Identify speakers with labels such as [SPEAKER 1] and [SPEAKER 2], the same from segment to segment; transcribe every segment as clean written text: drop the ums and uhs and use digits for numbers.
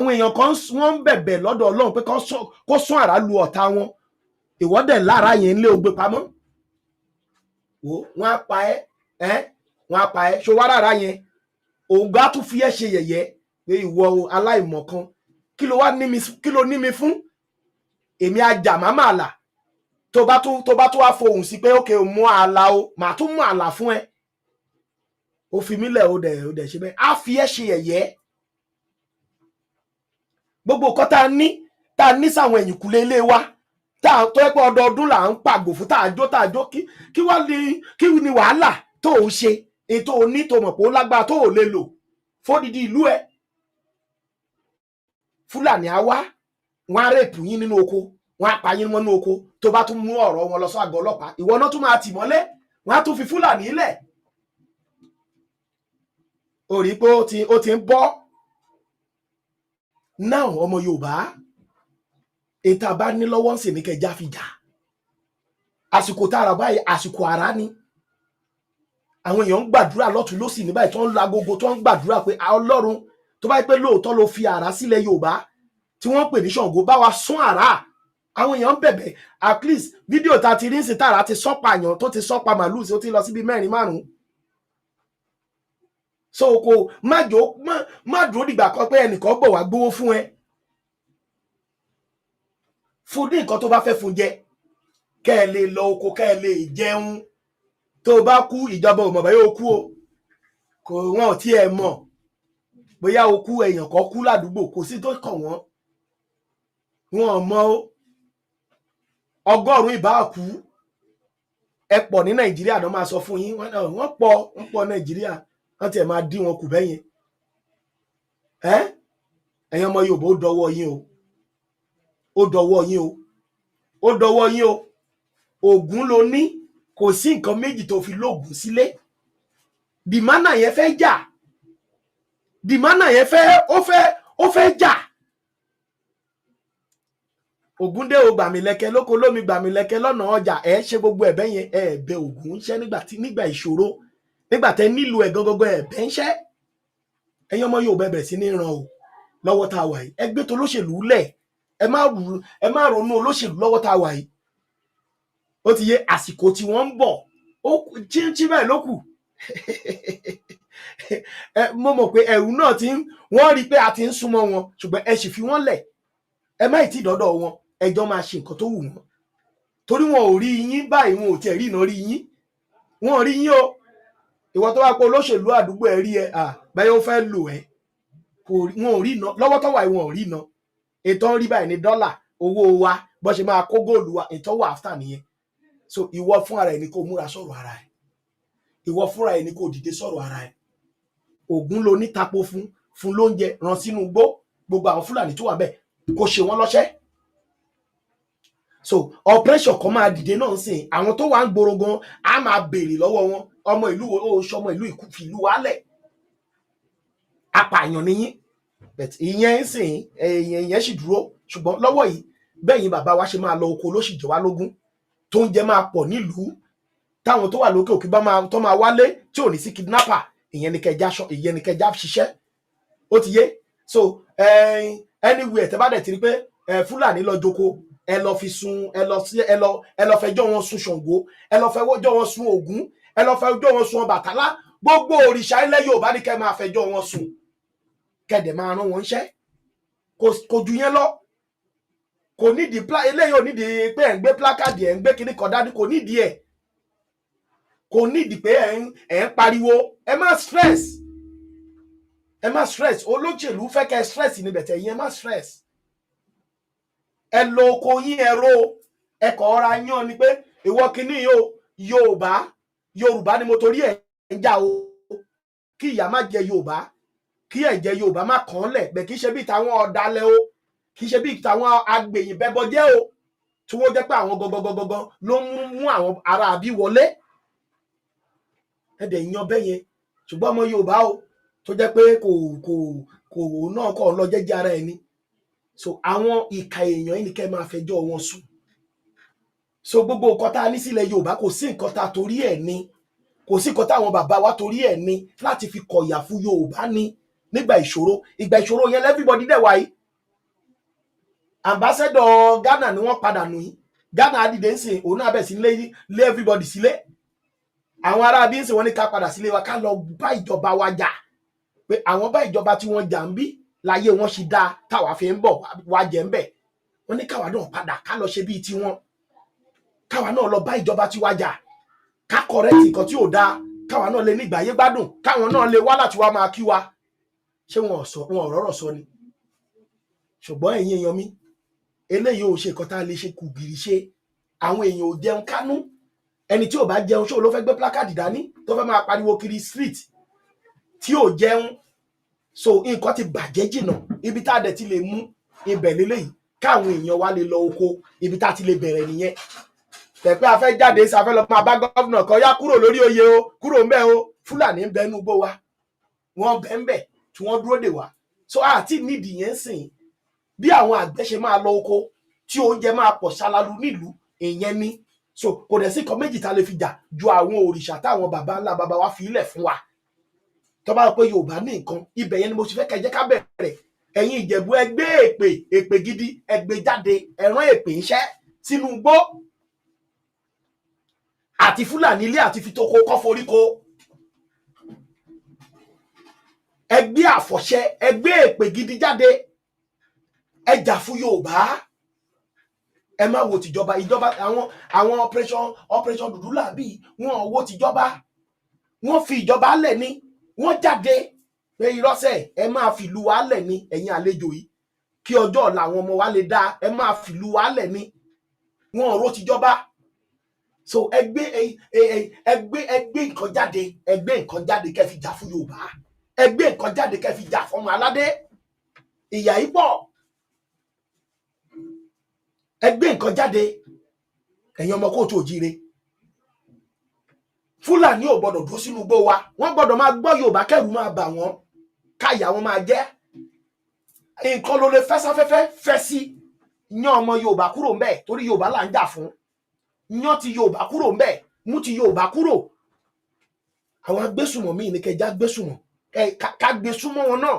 [SPEAKER 1] Àwọn èèyàn kan wọ́n ń bẹ̀bẹ̀ lọ́dọ̀ Ọlọ́run pé kó sún àrá lu ọ̀tá wọn. Ìwọ dẹ̀ lára yẹn ń lé ogbe pamọ́. Wò, wọ́n á pa ẹ́ ẹ́, wọ́n á pa ẹ́. Ṣo wá rárá yẹn? Òun á tún fi ẹ́ ṣe yẹ̀yẹ́ pé ìwọ aláìmọ̀kan, kí ló wá ní mi, kí ló ní mi fún? Èmi ajá má mà là. Tó bá tún wá fohùn sí pé ókè mú àlà o, màá tún mú àlà fún ẹ. Ó fi mí lẹ̀, ó dẹ̀ ṣe bẹ́ẹ̀, á fi ẹ́ ṣe yẹ̀yẹ́. Gbogbo nǹkan tá a ní sáwọn ẹ̀yìnkùlé ilé wa, tá a tó yẹ pé ọdọọdún là ń pàgbò fún, tá a jó, tá a jó, kí wá ní, kí ni wàhálà tó ń ṣe ètò òní tó mọ̀ pé ó lágbára tó ò lè lò fódìdí ìlú ẹ? Fúlàní á wá, wọn á rape yín nínú oko, wọn á pa yín mọ́nú oko. Tó bá tún mú ọ̀rọ̀ wọn lọ sí àgọ́ ọlọ́pàá, ìwọ náà tún máa tì mọ́lé, wọn á tún fi Fúlàní lẹ̀. Ó rí i pé ó ti ń bọ́ náà. Ọmọ Yorùbá, ètò àbá ní lọ́wọ́ ń sì ní kẹjá fi jà. Àsìkò tá a rà báyìí, àsìkò àrá ni. Àwọn èèyàn ń gbàdúrà lọ́tún lọ́sì ní báyìí, tó ń lagogo, tó ń gbàdúrà pé Ọlọ́run, tó bá yẹ pé lóòótọ́ ló fi àrá sílẹ̀ Yorùbá tí wọ́n ń pè ní Ṣàngó, bá wa sún àrá. Àwọn èèyàn ń bẹ̀bẹ̀. At least fídíò tá a ti rí ń sìn tààrà ti sọ́pa àyàn, tó ti sọ́pa màlúù sí, ó ti lọ síbi mẹ́rin, márùn-ún. So kò má jò má dúró dìgbà kan pé ẹnìkan bọ̀ wá gbowó fún ẹ. Fún ní nǹkan tó bá fẹ́ fún jẹ, kẹ́ ẹ lè lọ oko, kẹ́ ẹ lè jẹun. Tó o bá kú, ìjọba ò mọ̀ báyìí ó kú o. Kò wọ́n ò tiẹ̀ mọ̀ bóyá o kú. Èèyàn kan kú ládùúgbò, kò sí tó kàn wọ́n, wọn ò mọ̀ o. 100 ìbá kú, ẹ pọ̀ ní Nàìjíríà náà, máa sọ fún yín. Wọ́n pọ̀, wọ́n pọ̀ Nàìjíríà, wọ́n tiẹ̀ máa dín wọn kù bẹ́yẹn. Ẹ́ ẹ̀yin ọmọ Yorùbá, ó dọwọ́ yín o, ó dọwọ́ yín o, ó dọwọ́ yín o. Ògún ló ní, kò sí nǹkan méjì tó fi lóògùn sílé. Dìmánà yẹn fẹ́ jà, dìmánà yẹn fẹ́, ó fẹ́ jà. Ògúndé o, gbàmílẹ̀kẹ̀ lóko lómi, gbàmílẹ̀kẹ̀ lọ́nà ọjà. Ẹ ṣe gbogbo ẹ̀bẹ̀ yẹn, ẹ bẹ Ògún ń ṣẹ́ nígbà tí nígbà ìṣòro, nígbà tẹ nílò ẹ̀ gangan, ẹ bẹ ń ṣẹ́. Ẹ̀yin ọmọ Yorùbá, bẹ̀rẹ̀ sí ní ràn o lọ́wọ́ tá a wà yìí. Ẹ gbé tó olóṣèlú lẹ̀, ẹ má ronú olóṣèlú lọ́wọ́ tá a wà yìí. Ó ti yé, àsìkò tí wọ́n ń bọ̀ ó chíńchí bẹ́ẹ̀ ló kù. Ẹ mo mọ̀ pé ẹ̀rù náà ti ń wọ́n rí i pé a ti ń súnmọ́ wọn, ṣùgbọ́n ẹ sì fi wọ́n lẹ̀. Ẹ má ì tí ì dọ́dọ̀ wọn. Ẹjọ́ máa ṣe nǹkan tó wù wọ́n, torí wọn ò rí yín báyìí, wọn ò tiẹ̀ rí iná rí yín, wọn ò rí yín o. Ìwọ tó bá pọ̀ olóṣèlú àdúgbò ẹ rí ẹ à bẹ́ẹ̀, ó fẹ́ lò ẹ́ kò, wọn ò rí iná lọ́wọ́ tó wà yìí, wọn ò rí iná. Ètò ń rí báyìí ní dọ́là owó wa, bó ṣe máa kó góòlù wa, ètò wà after nìyẹn. So ìwọ fúnra ẹ ní kó múra sọ̀rọ̀ ara ẹ, ìwọ fúnra ẹ ní kó dìde sọ̀rọ̀ ara ẹ. Ògún ló ní tapo fún, fún lóúnjẹ, ràn sínú igbó. Gbogbo àwọn Fúlàní tó wà bẹ́ẹ̀, kó ṣe wọ́n lọ́ṣẹ́. So operation kan máa dìde náà sìn. Àwọn tó wà ń gbòòrò gan á máa béèrè lọ́wọ́ wọn, ọmọ ìlú wo ó ṣọmọ ìlú ìkú fi ìlú wa lẹ̀, apààyàn nìyí. But ìyẹn ń sìn, ìyẹn sì dúró. Ṣùgbọ́n lọ́wọ́ yìí, bẹ́yìn bàbá wa ṣe máa lọ oko ló sì jẹ wá lógún, tó ń jẹ máa pọ̀ nílùú, táwọn tó wà lókè òkè bá máa tó máa wálé, tí ò ní sí kidnapper, ìyẹn ni kẹjá ṣiṣẹ́. Ó ti yé. So anywhere tẹ bá dẹ̀ ti rí pé Fúlàní lọ joko, ẹ lọ fi sun, ẹ lọ sí, ẹ lọ fẹjọ́ wọn sun Ṣàngó, ẹ lọ fẹjọ́ wọn sun Ògún, ẹ lọ fẹjọ́ wọn sun Ọbàtálá. Gbogbo òrìṣà ilẹ̀ Yorùbá ní kẹ́ máa fẹjọ́ wọn sùn, kẹ́dẹ̀ máa rán wọn iṣẹ́. Kò jù yẹn lọ. Kò nídìí eléyìí ò nídìí pé ẹ̀ ń gbé placard, ẹ̀ ń gbé kinní kan dání. Kò nídìí ẹ̀, kò nídìí pé ẹ̀ ń pariwo. Ẹ má stress, ẹ má stress. Olóṣèlú fẹ́ kẹ́ stress níbẹ̀ tẹ̀ yín. Ẹ má stress. Ẹ lọ oko yín, ẹ ro, ẹ kọ̀ ọ́ra yán ni pé ìwọ kinní yìí o, Yorùbá, Yorùbá ni mo torí ẹ̀ ń jà o, kí ìyà má jẹ Yorùbá, kí ẹ̀jẹ̀ Yorùbá má kàn án lẹ̀ bẹ́ẹ̀. Kì í ṣe bí tàwọn ọ̀dàlẹ̀ o, kì í ṣe bí tàwọn agbèyìn bẹ́bọjẹ́ o, tí wọ́n jẹ́ pé àwọn gangan ló ń mú àwọn ará àbí wọlé. Ẹ dẹ̀ yan bẹ́ẹ̀ yẹn. Ṣùgbọ́n ọmọ Yorùbá o, tó jẹ́ pé kò náà kọ̀ lọ jẹ́jẹ́ ara ẹ̀ ni. So àwọn ìka èèyàn yìí ni kẹ́ máa fẹjọ́ wọn sùn. So gbogbo nǹkan tá a ní sílẹ̀ Yorùbá, kò sí nǹkan tá a torí ẹ̀ ní, kò sí nǹkan táwọn bàbá wa torí ẹ̀ ní láti fi kọ̀yà fún Yorùbá ni. Nígbà ìṣòro, ìgbà ìṣòro yẹn, everybody dẹ̀ wáyé. Ambassador Ghana ni wọ́n padà nù yín. Ghana dìde ń sìn, òun náà bẹ̀ sí lé lé everybody sílé. Àwọn ará bí ń sìn, wọ́n ní ká padà sílé wa, ká lọ bá ìjọba wa jà, pé àwọn bá ìjọba tí wọ́n jà ń bí láyé wọn ṣì dáa, táwa fi ń bọ̀ wá jẹ́ ń bẹ̀. Wọ́n ní káwa náà padà, ká lọ ṣe bíi tiwọn, káwa náà lọ bá ìjọba tiwa jà, ká correct nǹkan tí ò dáa, káwa náà lè ní ìgbáyé gbádùn, káwọn náà lè wá láti wá máa kí wa. Ṣé wọn ò sọ, wọn ò rọ́rọ̀ sọ ni? Ṣùgbọ́n ẹ̀yin èèyàn mi, eléyìí ò ṣe nǹkan tá a lè ṣe kùgìrì ṣe. Àwọn èèyàn ò jẹun kánú. Ẹni tí ò bá jẹun, ṣó ló fẹ́ gbé placard dání tó fẹ́ máa pariwo kiri street tí ò jẹun? So nǹkan ti bàjẹ́ jìnnà. Ibi tá a dẹ̀ ti lè mú ibẹ̀ lélẹ́yìí, káwọn èèyàn wa lè lọ oko, ibi tá a ti lè bẹ̀rẹ̀ nìyẹn. Tẹ̀pẹ́ a fẹ́ jáde sí, a fẹ́ lọ máa bá governor kan yá kúrò lórí oyè o, kúrò ńbẹ̀ o. Fúlàní ń bẹ nú igbó wa, wọ́n bẹ ń bẹ̀ tí wọ́n dúró dè wá. So àti nídìí yẹn sìn, bí àwọn àgbẹ̀ ṣe máa lọ oko, tí oúnjẹ máa pọ̀ ṣalalu nílùú, ìyẹn ni. So kò dẹ̀ sí nǹkan méjì tá a lè fi jà ju àwọn òrìṣà táwọn baba ńlá baba wa fi ilẹ̀ fún wa. Tó bá rò pé Yorùbá ní nǹkan, ibẹ̀ yẹn ni mo ti fẹ́ kẹ́ jẹ́ ká bẹ̀rẹ̀. Ẹ̀yin Ìjẹ̀bú, ẹ gbé èpè, èpè gidi, ẹ gbé jáde, ẹ rán èpè iṣẹ́ sínú igbó àti Fúlàní ilé àti fitoko kọ́ foríko. Ẹ gbé àfọ̀ṣẹ, ẹ gbé èpè gidi jáde, ẹ jà fún Yorùbá. Ẹ má wo tìjọba. Ìjọba, àwọn operation Dudula bíi wọn ò wo tìjọba, wọn fi ìjọba lẹ̀ ni. Wọ́n jáde pé irọ́sẹ̀, ẹ máa fìlú wa lẹ̀ ni. Ẹ̀yin àlejò yìí, kí ọjọ́ ọ̀la àwọn ọmọ wa lè dáa, ẹ máa fìlú wa lẹ̀ ni. Wọn ò ro tìjọba. So ẹ gbé ẹ gbé ẹ gbé nǹkan jáde, ẹ gbé nǹkan jáde kẹ́ fi jà fún Yorùbá. Ẹ gbé nǹkan jáde kẹ́ fi jà fọmọ aládé. Ìyà yìí pọ̀. Ẹ gbé nǹkan jáde, ẹ̀yin ọmọ káàárọ̀ oòjíire. Fúlàní ò gbọdọ̀ dúró sínú igbó wa. Wọ́n gbọdọ̀ máa gbọ́ Yorùbá, kẹ́rù máa bà wọ́n, káyà wọn máa jẹ́. Nǹkan ló lè fẹ́ sáfẹ́fẹ́ fẹ́ sí. Yan ọmọ Yorùbá kúrò ńbẹ̀, torí Yorùbá là ń jà fún. Yan ti Yorùbá kúrò ńbẹ̀, mú ti Yorùbá kúrò. Àwọn agbésùmọ̀mí ní kẹjá gbésùmọ̀ ká gbé súnmọ́ wọn náà.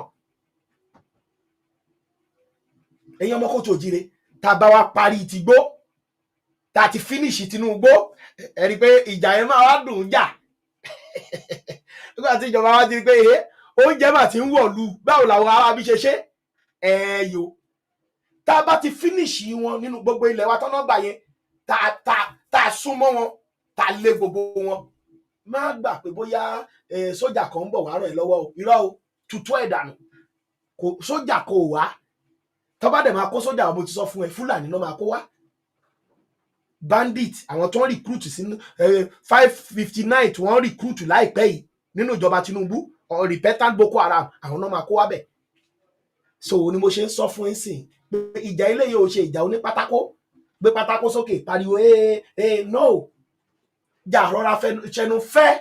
[SPEAKER 1] Ẹ̀yin ọmọ káàárọ̀ oòjíire, tá a bá wa parí tìgbó, tá a ti finish Tinubu, ẹ rí i pé ìjà yẹn máa wá dùn ún jà. Nígbà tí ìjọba wa ti rí i pé oúnjẹ mà ti ń wọ̀lú, báwo làwọn ará bí ṣe ṣe ẹ yo? Tá a bá ti finish wọn nínú gbogbo ilẹ̀ wa tọ́nà gbà yẹn, tá a súnmọ́ wọn, tá a lé gbogbo wọn, má gbà pé bóyá sójà kan ń bọ̀ wá ràn ẹ́ lọ́wọ́ o. Irọ́ o, tutù ẹ̀ dànù. Kò sójà kò wá. Tó bá dẹ̀ máa kó sójà, mo ti sọ fún ẹ, Fúlàní náà máa kó wá, bandit, àwọn tó ń recruit sínú 559 tí wọ́n recruit láìpẹ́ yìí nínú ìjọba Tinubu, repentant Boko Haram, àwọn náà máa kó wá bẹ̀. So ni mo ṣe ń sọ fún ẹ sìn pé ìjà eléyìí ò ṣe ìjà onípátákó, gbé pátákó sókè, pariwo ee ee. No jà, rọra ṣẹnu fẹ́,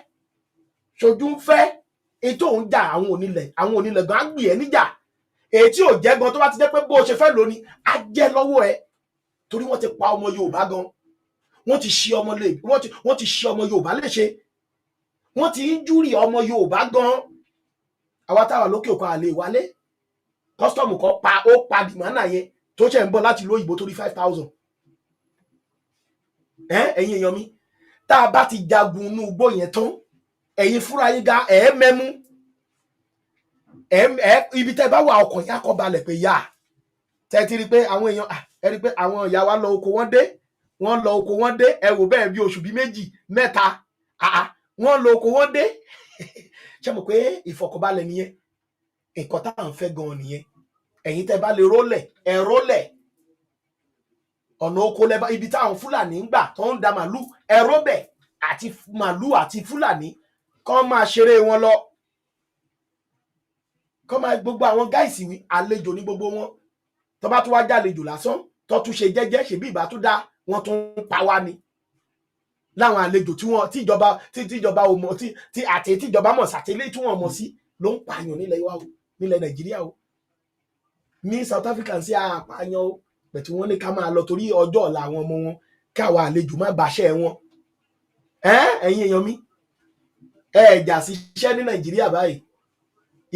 [SPEAKER 1] ṣojú ń fẹ́ ètò òun jà. Àwọn onílẹ̀, àwọn onílẹ̀ gan á gbì ẹ́ níjà. Èyí tí ò jẹ́ gan, tó bá ti jẹ́ pé bó o ṣe fẹ́ lónìí, á jẹ́ lọ́wọ́ ẹ, torí wọ́n ti pa ọmọ Yorùbá gan, wọ́n ti ṣe ọmọ lè wọ́n ti ṣe ọmọ Yorùbá léṣe, wọ́n ti ń júrì ọmọ Yorùbá gan. Àwa táwa lókè òkun àlè wálé. Custom kan pa, ó pa dìmánà yẹn tó ṣe ń bọ̀ láti ìlú òyìnbó torí 5,000. Ẹ̀yin èèyàn mi, tá a bá ti jagun inú igbó yẹn tán, ẹ̀yin fúnra yín ga ẹ̀ mẹ́mú ẹ̀ ibi tẹ́ bá wà, ọkàn yín á kọ́ balẹ̀ pé yá tẹ́ ti rí i pé àwọn èèyàn, ẹ rí i pé àwọn ìyá wa lọ oko, wọ́n dé, wọ́n lọ oko, wọ́n dé. Ẹ wò bẹ́ẹ̀ bí oṣù bíi 2, 3, wọ́n lọ oko, wọ́n dé. Ṣé mo pé ìfọ̀kànbalẹ̀ nìyẹn? Nǹkan tá à ń fẹ́ gan-an nìyẹn. Ẹ̀yin tẹ́ bá lè rólẹ̀, ẹ rólẹ̀. Ọ̀nà oko lẹ́bàá, ibi táwọn Fúlàní ń gbà tó ń da màlúù, ẹ róbẹ̀, àti màlúù àti Fúlàní kọ́ máa ṣeré wọn lọ, kọ́ máa gbogbo àwọn guys wí. Àlejò ní gbogbo wọn. Tó bá tún wá jàlejò lásán, tó tún ṣe jẹ́jẹ́, ṣèbí ìbá tún dá wọn tún ń pa wá ni. Láwọn àlejò tí wọn tíjọba tí tíjọba ò mọ̀, tí àti tíjọba mọ̀ sàtẹ́lẹ̀ tí wọ́n mọ̀ sí ló ń pààyàn nílẹ̀ wa o, nílẹ̀ Nàìjíríà o. Ní South Africa ń sí àpààyàn o, bẹ̀tí wọ́n ní ká máa lọ torí ọjọ́ ọ̀la àwọn ọmọ wọn, káwa àlejò má bàṣẹ́ wọn. Ẹ̀yin èèyàn mi, ẹ jà sí iṣẹ́ ní Nàìjíríà báyìí.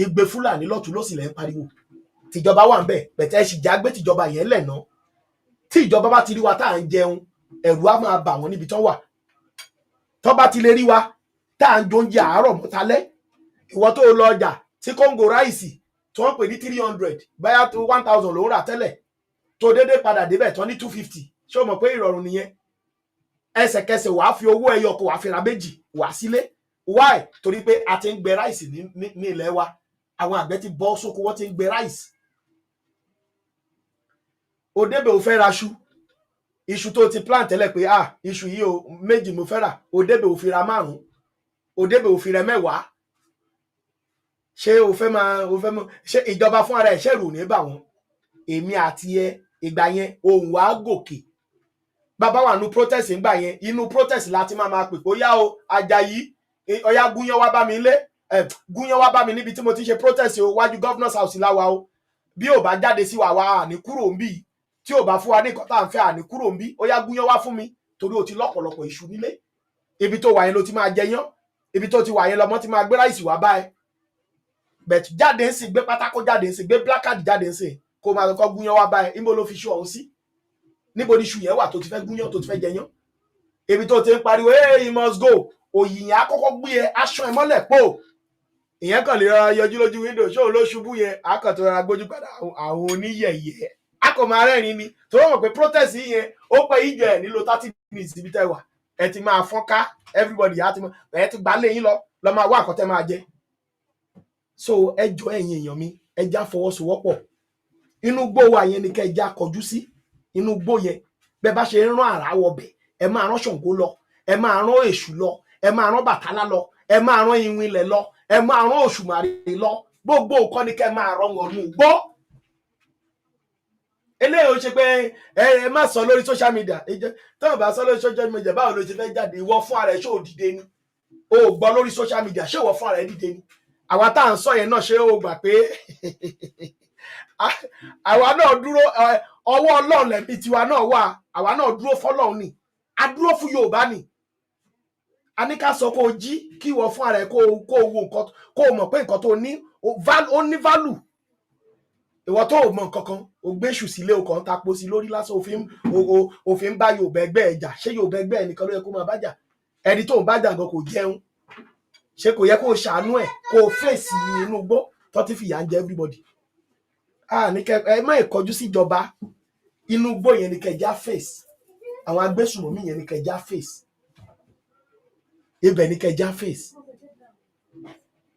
[SPEAKER 1] Igbe Fúlàní lọ́tún ló sì lẹ́ ń pariwo. Tìjọba wà ń bẹ̀ pẹ̀tẹ́, ẹ sì já gbé tìjọba yẹn lẹ̀ ná. Tí ìjọba bá ti rí wa tá à ń jẹun, ẹ̀rù á máa bà wọ́n níbi tán wà. Tó bá ti lè rí wa tá à ń jóúnjẹ àárọ̀ mọ́talẹ́, ìwọ tó lọ ọjà tí kóńgò rice tí wọ́n pè ní 300, báyà tó 1,000 ló ń rà tẹ́lẹ̀, tó déédéé padà débẹ̀ tán ní 250, ṣé o mọ̀ pé ìrọ̀rùn nìyẹn? Ẹsẹ̀kẹsẹ̀ wàá fi owó ẹyọ kó wàá fi ra méjì wá sílé. Why? Torí pé a ti ń gbẹ rice ní ilẹ̀ wa. Àwọn àgbẹ̀ ti bọ́ sóko, wọ́n ti ń gbẹ rice. O débẹ̀, o fẹ́ ra iṣu, iṣu tó ti plan tẹ́lẹ̀ pé, ah, iṣu yìí o, méjì mo fẹ́ rà, o débẹ̀, o fi ra márùn-ún, o débẹ̀, o fi ra mẹ́wàá. Ṣé o fẹ́ máa o fẹ́ mọ̀ ṣé ìjọba fún ara ẹ̀ ṣẹ̀rù ò ní bà wọ́n? Èmi àti ẹ, ìgbà yẹn ohùn wa gòkè. Bàbá wà nínú protest ńgbà yẹn, inú protest láti máa pè pé ó yá o, Àjàyí, ọyá, gúnyán wá bá mi lé ẹ, gúnyán wá bá mi níbi tí mo ti ṣe protest o, wájú governor's house láwa o. Bí ò bá jáde sí wa, wa àní kúrò ń bì. Tí ò bá fún wa ní nǹkan tá à ń fẹ́, àní kúrò ń bí. Ó yá, gúnyán wá fún mi, torí o ti lọ́pọ̀lọpọ̀ iṣu nílé. Ibi tó wà yẹn ló ti máa jẹyán, ibi tó ti wà yẹn lọmọ ti máa gbé rice wá bá ẹ. Bẹ̀t jáde ń sìn, gbé pátákó jáde ń sìn, gbé placard jáde ń sìn, kó máa kọ́ gúnyán wá bá ẹ. Níbo ló fi iṣu ọ̀hún sí? Níbo ni iṣu yẹn wà tó ti fẹ́ gúnyán, tó ti fẹ́ jẹyán? Ibi tó ti ń pariwo, "Hey, you must go," òyì yẹn á kọ́kọ́ gbé ẹ aṣọ ẹ mọ́lẹ̀ pò. Ìyẹn kàn lè rọra yọjú lójú window, ṣóun ló ṣubú yẹn? Á kàn tó rọra gbójú padà. Àwọn oníyẹ̀yẹ́ á kò máa rẹ́rìn ni, tó wọ́n mọ̀ pé protest yìí yẹn ó pẹ́ ìjọ ẹ̀ nílò 30 minutes. Ibi tẹ́ wà, ẹ ti máa fọ́n ká, everybody á ti mọ ẹ ti gbà lé yín lọ, lọ máa wá nǹkan tẹ́ máa jẹ. So ẹ jọ, ẹ̀yin èèyàn mi, ẹ já fọwọ́sowọ́pọ̀. Inú gbó wa yẹn ni kẹ́ ẹ já kọjú sí. Inú gbó yẹn, bẹ́ẹ̀ bá ṣe ń rán àrá wọbẹ̀, ẹ máa rán Ṣàngó lọ, ẹ máa rán Èṣù lọ, ẹ máa rán Bàtálá lọ, ẹ máa rán Iwinlẹ̀ lọ, ẹ máa rán Òṣùmàrè lọ. Gbogbo nǹkan ni kẹ́ máa rán wọnú gbó. Eléyìí ó ṣe pé ẹ má sọ lórí social media. Tó o bá sọ lórí social media, báwo ló ṣe fẹ́ jáde? Ìwọ fún ara ẹ, ṣé ò dìde ni? O ò gbọ́ lórí social media, ṣé ìwọ fún ara ẹ dìde ni? Àwa tá à ń sọ yẹn náà, ṣé o gbà pé àwa náà dúró? Ọwọ́ Ọlọ́run lẹ̀bi tiwa náà wà. Àwa náà dúró fọlọ́run ni, a dúró fún Yorùbá ni. A ní ká sọ kó o jí, kí ìwọ fún ara ẹ kó o wo nǹkan, kó o mọ̀ pé nǹkan tó ní ó ní value. Ìwọ tó o mọ nǹkan kan, o gbé èṣù sílé, o kàn ń tapo sí lórí lásán, òfin bá Yorùbá ẹgbẹ́ ẹ jà. Ṣé Yorùbá ẹgbẹ́ ẹ nìkan ló yẹ kó máa bá jà? Ẹni tó ń bá jà gan kò jẹun. Ṣé kò yẹ kó o ṣàánú ẹ, kó o fèsì inú igbó tó ti fìyà ń jẹ everybody? A ní kẹ ẹ má ìkọjú síjọba. Inú igbó yẹn ni kẹjá face. Àwọn agbésùnmọ̀mí yẹn ni kẹjá face. Ibẹ̀ ni kẹjá face.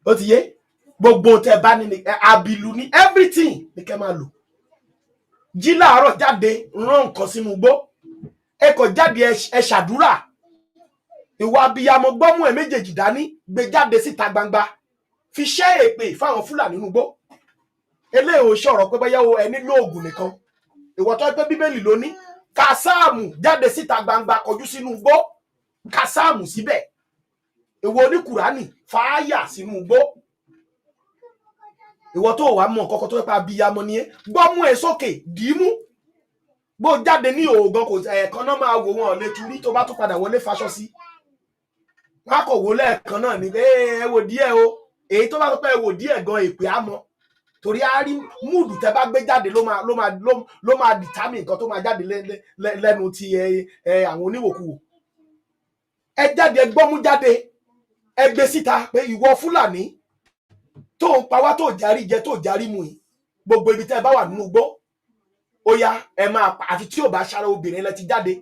[SPEAKER 1] Ó ti yé gbogbo tẹ bá ní ni àbìlù ní everything ní kẹ máa lò. Jí láàárọ̀, jáde, rán nǹkan sínú igbó. Ẹ kò jáde, ẹ ṣàdúrà. Ìwà abiyamọ, gbọ́mú ẹ méjèèjì dání, gbé jáde síta gbangba, fi ṣẹ́ èpè fáwọn Fúlàní nínú igbó. Eléyìí ò ṣọ̀rọ̀ pé bóyá o ẹ nílò oògùn nìkan. Ìwọ tó pé Bíbélì ló ní, ka sáàmù jáde síta gbangba, kọjú sínú igbó, ka sáàmù síbẹ̀. Ìwọ oníkùránì, fàáyà sínú igbó. Ìwọ tó wàá mọ kọ́kọ́ tó pé abiyamọ ni ẹ, gbọ́mú ẹ sókè, dìímú bó jáde ní òògùn kò ẹ̀ẹ̀kan náà máa wò wọn lè turí. Tó bá tún padà wọlé, faṣọ sí wọn á kọ̀ wò lẹ́ẹ̀kan náà ní ẹ wò díẹ̀ o. Èyí tó bá sọ pé ẹ wò díẹ̀ gan, èpè á mọ, torí á rí mood tẹ bá gbé jáde ló máa determine nǹkan tó máa jáde lẹ́nu ti ẹ àwọn oníwòkuwò. Ẹ jáde, ẹ gbọ́mú jáde, ẹ gbé síta pé ìwọ Fúlàní tó ń pa wá, tó járí jẹ, tó járí mu yìí, gbogbo ibi tẹ́ ẹ bá wà nínú igbó, ó yá, ẹ máa pa. Àfi tí ò bá ṣara obìnrin lẹ ti jáde,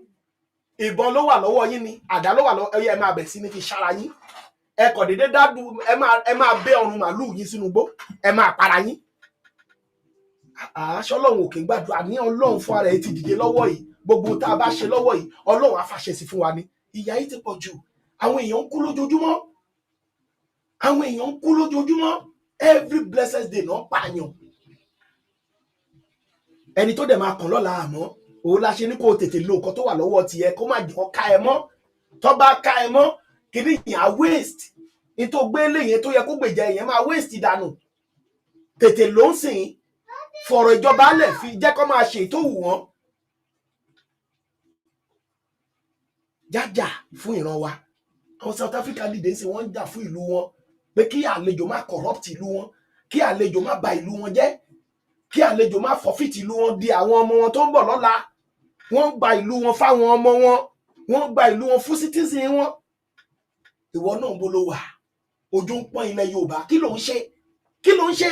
[SPEAKER 1] ìbọn ló wà lọ́wọ́ yín ni, àdá ló wà lọ́wọ́ ẹ, máa bẹ̀ sí ní fi ṣara yín. Ẹ kọ̀ déédéé dádú, ẹ máa bẹ́ ọrùn màlúù yín sínú igbó, ẹ máa para yín. Àṣọ Ọlọ́run òkè gbàdúrà ní Ọlọ́run fún ara ẹ ti dìde lọ́wọ́ yìí. Gbogbo tá a bá ṣe lọ́wọ́ yìí, Ọlọ́run á fàṣẹ sí fún wa ni. Ìyà yìí ti pọ̀ jù. Àwọn èèyàn ń kú lójoojúmọ́, àwọn èèyàn ń kú lójoojúmọ́. Every blessed day náà pààyàn. Ẹni tó dẹ̀ máa kàn lọ́la, àmọ́ òun la ṣe ní kó o tètè lo nǹkan tó wà lọ́wọ́ tiẹ̀, kó má jẹ́ ká ẹ mọ́. Tó bá ká ẹ mọ́, kìíní yẹn á waste. Ní tó gbé lé yẹn tó yẹ kó gbèjà yẹn máa waste dànù. Tètè ló ń sìn, fọ̀rọ̀ ìjọba lẹ̀, fi jẹ́ kó máa ṣe tó wù wọ́n. Jájà fún ìran wa. Àwọn South Africa dìde sí, wọ́n ń jà fún ìlú wọn pé kí àlejò má corrupt ìlú wọn. Kí àlejò má ba ìlú wọn jẹ́, kí àlejò má forfeit ìlú wọn di àwọn ọmọ wọn tó ń bọ̀ lọ́la. Wọ́n ń gba ìlú wọn fáwọn ọmọ wọn, wọ́n ń gba ìlú wọn fún citizen wọn. Ìwọ náà ń bó ló wà, ojú ń pọ́n ilẹ̀ Yorùbá. Kí ló ń ṣe? Kí ló ń ṣe?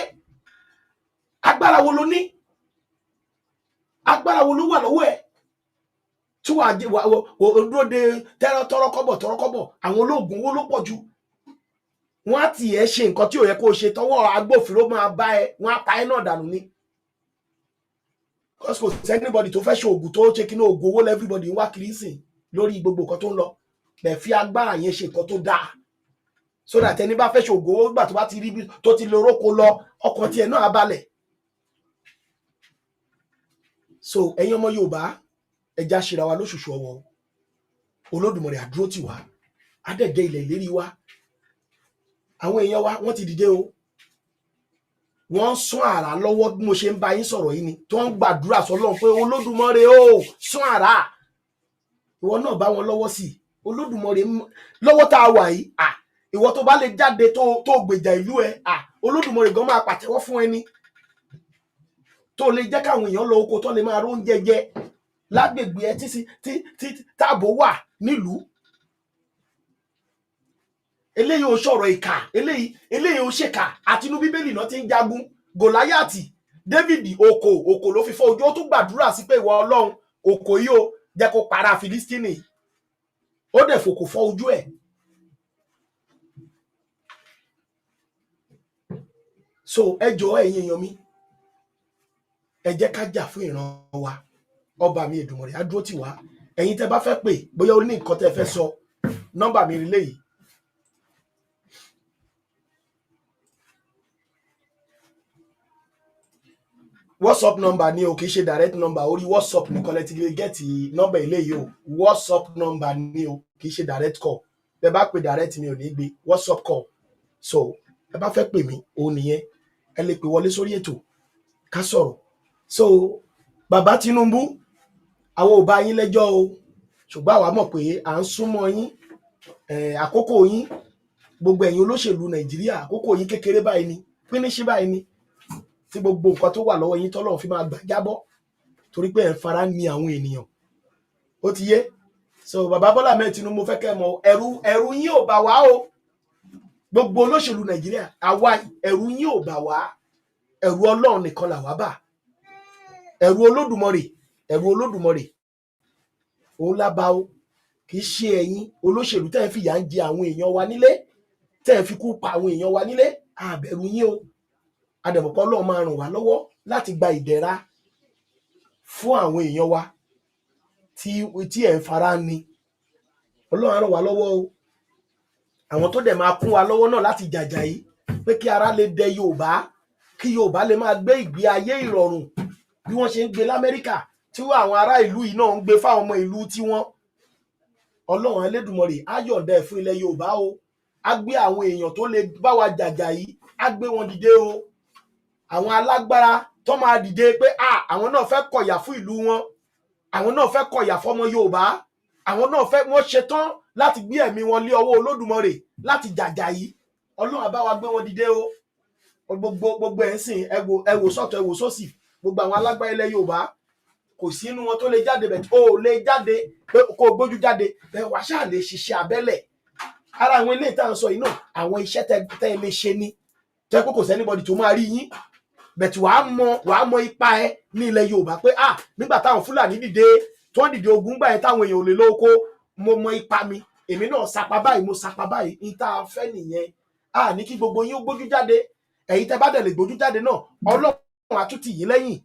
[SPEAKER 1] Agbára wo ló ní? Agbára wo ló wà lọ́wọ́ ẹ̀ tí wàá jẹ wà ó dúró de tọrọkọ́bọ̀ tọrọkọ́bọ̀? Àwọn olóògùn owó ló pọ̀ jù. Wọ́n á tiẹ̀ ṣe nǹkan tí ò yẹ kó o ṣe, tọwọ́ agbófinró máa bá ẹ, wọ́n á pa ẹ́ náà dànù ni, because kò sí anybody tó fẹ́ ṣe oògùn tó ṣe kí ní oògùn owó. Everybody ń wá kiri sìn lórí gbogbo nǹkan tó ń lọ bẹ́ẹ̀. Fi agbára yẹn ṣe nǹkan tó dáa, so that ẹni bá fẹ́ ṣe oògùn owó, gbà tó bá ti rí bí tó ti lè róko lọ, ọkàn tiẹ̀ náà á balẹ̀. So ẹ̀yin ọmọ Yorùbá, ẹ já ṣera wa lóṣùṣù ọwọ́. Olódùmarè á dúró tì wá, á dẹ̀ jẹ́ ilẹ̀ ìlérí wa. Àwọn èèyàn wa, wọ́n ti dìde o. Wọ́n ń sún àrá lọ́wọ́ bí mo ṣe ń bá yín sọ̀rọ̀ yìí ni tó ń gbàdúrà sọ́lọ́run pé, "Olódùmarè o, sún àrá." Ìwọ náà bá wọn lọ́wọ́ sí i. Olódùmarè, lọ́wọ́ tá a wà yìí à, ìwọ tó bá lè jáde tó gbèjà ìlú ẹ à, Olódùmarè gan máa pàtẹ́wọ́ fún ẹni tó lè jẹ́ káwọn èèyàn lọ oko, tó lè máa róúnjẹ jẹ lágbègbè ẹ, tí tí tí táàbò wà nílùú. Eléyìí ò sọ̀rọ̀ ìkà, eléyìí ò ṣèkà. Àtinú Bíbélì náà ti ń jagun. Gòláyàtì, David, òkò ló fi fọ́ ojú. Ó tún gbàdúrà sí pé, "Ìwọ Ọlọ́run, òkò yìí ó jẹ́ kó para Filistini." Ó dẹ̀ fòkò fọ́ ojú ẹ̀. So ẹ jọ̀ọ́, ẹ̀yin èèyàn mi, ẹ jẹ́ ká jà fún ìran wa. Ọba mi Èdùmàrè á dúró tì wá. Ẹ̀yin tẹ́ bá fẹ́ pè, bóyá ó ní nǹkan tẹ́ fẹ́ sọ, nọ́mbà mi léyìí. WhatsApp number ni o, kì í ṣe direct number. Orí WhatsApp nìkan lẹ ti lè get nọ́mbà eléyìí o. WhatsApp number ni o, kì í ṣe direct call. Bẹ́ẹ̀ bá pè direct, mi ò ní gbé WhatsApp call. So ẹ bá fẹ́ pè mí, òun nìyẹn, ẹ lè pè wọlé sórí ètò ká sọ̀rọ̀. So bàbá Tinubu, àwọn ò bá yín lẹ́jọ́ o, ṣùgbọ́n àwa mọ̀ pé à ń súnmọ́ yín. Àkókò yín, gbogbo ẹ̀yin olóṣèlú Nàìjíríà, àkókò yín kékeré báyìí ni, píníṣí báyìí ni, tí gbogbo nǹkan tó wà lọ́wọ́ yín tọ́lọ́run fi máa gbà jábọ́, torí pé ẹ̀ ń fara ní àwọn ènìyàn. Ó ti yé. So bàbá Bọ́lá Ahmed Tinubu, mo fẹ́ kẹ́ ẹ mọ̀, ẹ̀rù yín ò bà wá o. Gbogbo olóṣèlú Nàìjíríà, àwa ẹ̀rù yín ò bà wá. Ẹ̀rù Ọlọ́run nìkan làwa bà, ẹ̀rù Olódùmarè. Ẹ̀rù Olódùmarè òun lábá o, kì í ṣe ẹ̀yin olóṣèlú tẹ́ ẹ fìyà ń jẹ àwọn èèyàn wa nílé, tẹ́ ẹ fi kú pa àwọn èèyàn wa nílé. Àbẹ̀rù yín o. Àdẹ̀mọ̀pọ̀ Ọlọ́run máa ràn wá lọ́wọ́ láti gba ìdẹ̀ra fún àwọn èèyàn wa tí ẹ̀ ń fara ni. Ọlọ́run á ràn wá lọ́wọ́ o. Àwọn tó dẹ̀ máa kún wa lọ́wọ́ náà láti jàjà yìí pé kí ara lè dẹ Yorùbá, kí Yorùbá lè máa gbé ìgbé ayé ìrọ̀rùn bí wọ́n ṣe ń gbé l'Amẹ́ríkà, tí àwọn ará ìlú yìí náà ń gbé fáwọn ọmọ ìlú tiwọn. Ọlọ́run Elédùmarè á yọ̀ǹda ẹ̀ fún ilẹ̀ Yorùbá o. Á gbé àwọn èèyàn tó lè bá wa jàjà yìí, á gbé wọn dìde o. Àwọn alágbára tó máa dìde pé à, àwọn náà fẹ́ kọ̀yà fún ìlú wọn, àwọn náà fẹ́ kọ̀yà fọmọ Yorùbá, àwọn náà fẹ́, wọ́n ṣetán láti gbé ẹ̀mí wọn lé ọwọ́ Olódùmarè láti jàjà yìí. Ọlọ́run á bá wa gbé wọn dìde o. Gbogbo ẹ̀ ń sìn, ẹ wò, ẹ wò sọ́tọ̀, ẹ wò sósì, gbogbo àwọn alágbára ilẹ̀ Yorùbá, kò sí inú wọn tó lè jáde bẹ̀. O ò lè jáde pé kó o gbójú jáde bẹ́ẹ̀, wàá ṣáà lè ṣiṣẹ́ abẹ́lẹ̀. Ara àwọn ilé ìta ń sọ yìí náà, àwọn iṣẹ́ tẹ́ ẹ lè ṣe ni tẹ́ pé kò sí anybody tó máa rí yín bẹ̀tù. Wàá mọ ipa ẹ ní ilẹ̀ Yorùbá pé ah, nígbà táwọn Fúlàní dìde, tí wọ́n dìde ogun gbà yẹn, táwọn èèyàn ò lè lóko, mo mọ ipa mi, èmi náà sapa báyìí, mo sapa báyìí. Ní tá a fẹ́ nìyẹn. A ní kí gbogbo yín ó gbójú jáde. Ẹ̀yin tẹ́ bá dẹ̀ lè gbójú jáde náà, Ọlọ́run á tún tì yín lẹ́yìn,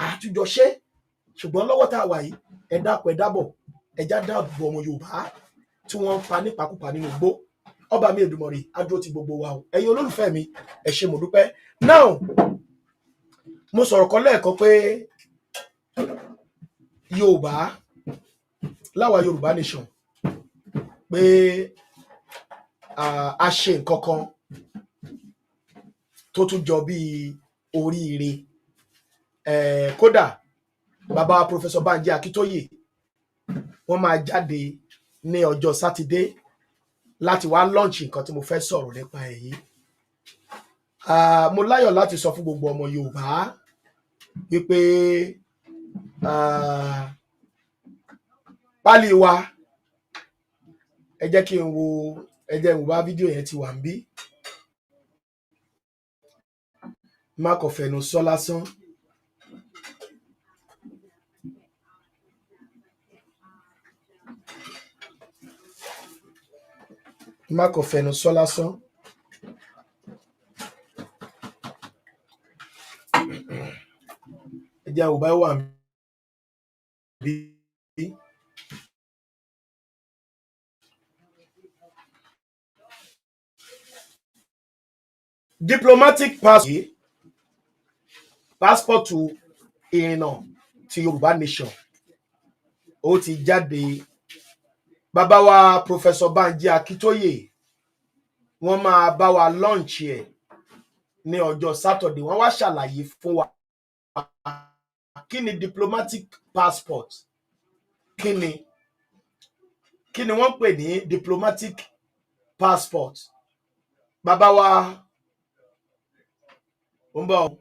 [SPEAKER 1] àtúnjọ ṣe. Ṣùgbọ́n lọ́wọ́ tá a wà yìí, ẹ dákun, ẹ dábọ̀, ẹ já dáàbò bo ọmọ Yorùbá tí wọ́n ń pa nípakúpa nínú igbó. Ọba mi Èdùmàrè á dúró ti gbogbo wa o. Ẹ̀yin olólùfẹ́ mi, ẹ ṣé, mo dúpẹ́. Now, mo sọ̀rọ̀ kan lẹ́ẹ̀kan pé Yorùbá láwa, Yorùbá nation, pé a ṣe nǹkan kan tó tún jọ bíi oríire. Kódà bàbá Professor Banji Akíntóyè, wọ́n máa jáde ní ọjọ́ Sátidé láti wá launch nǹkan tí mo fẹ́ sọ̀rọ̀ nípa ẹ̀ yìí. Ah, mo láyọ̀ láti sọ fún gbogbo ọmọ Yorùbá wípé pálí wa, ẹ jẹ́ kí n wo, ẹ jẹ́ n wò bá fídíò yẹn ti wà ń bí, má kàn fẹnu sọ lásán. Má kàn fẹnu sọ lásán. Ẹ jẹ́ n wò bá wà ń bí. Diplomatic passport to ìrìnnà ti Yorùbá nation, ó ti jáde. Bàbá wa Professor Banji Akíntóyè, wọ́n máa bá wa launch ẹ̀ ní ọjọ́ Saturday. Wọ́n wá ṣàlàyé fún wa kí ni diplomatic passport, kí ni wọ́n pè ní diplomatic passport. Bàbá wa ó ń bọ̀,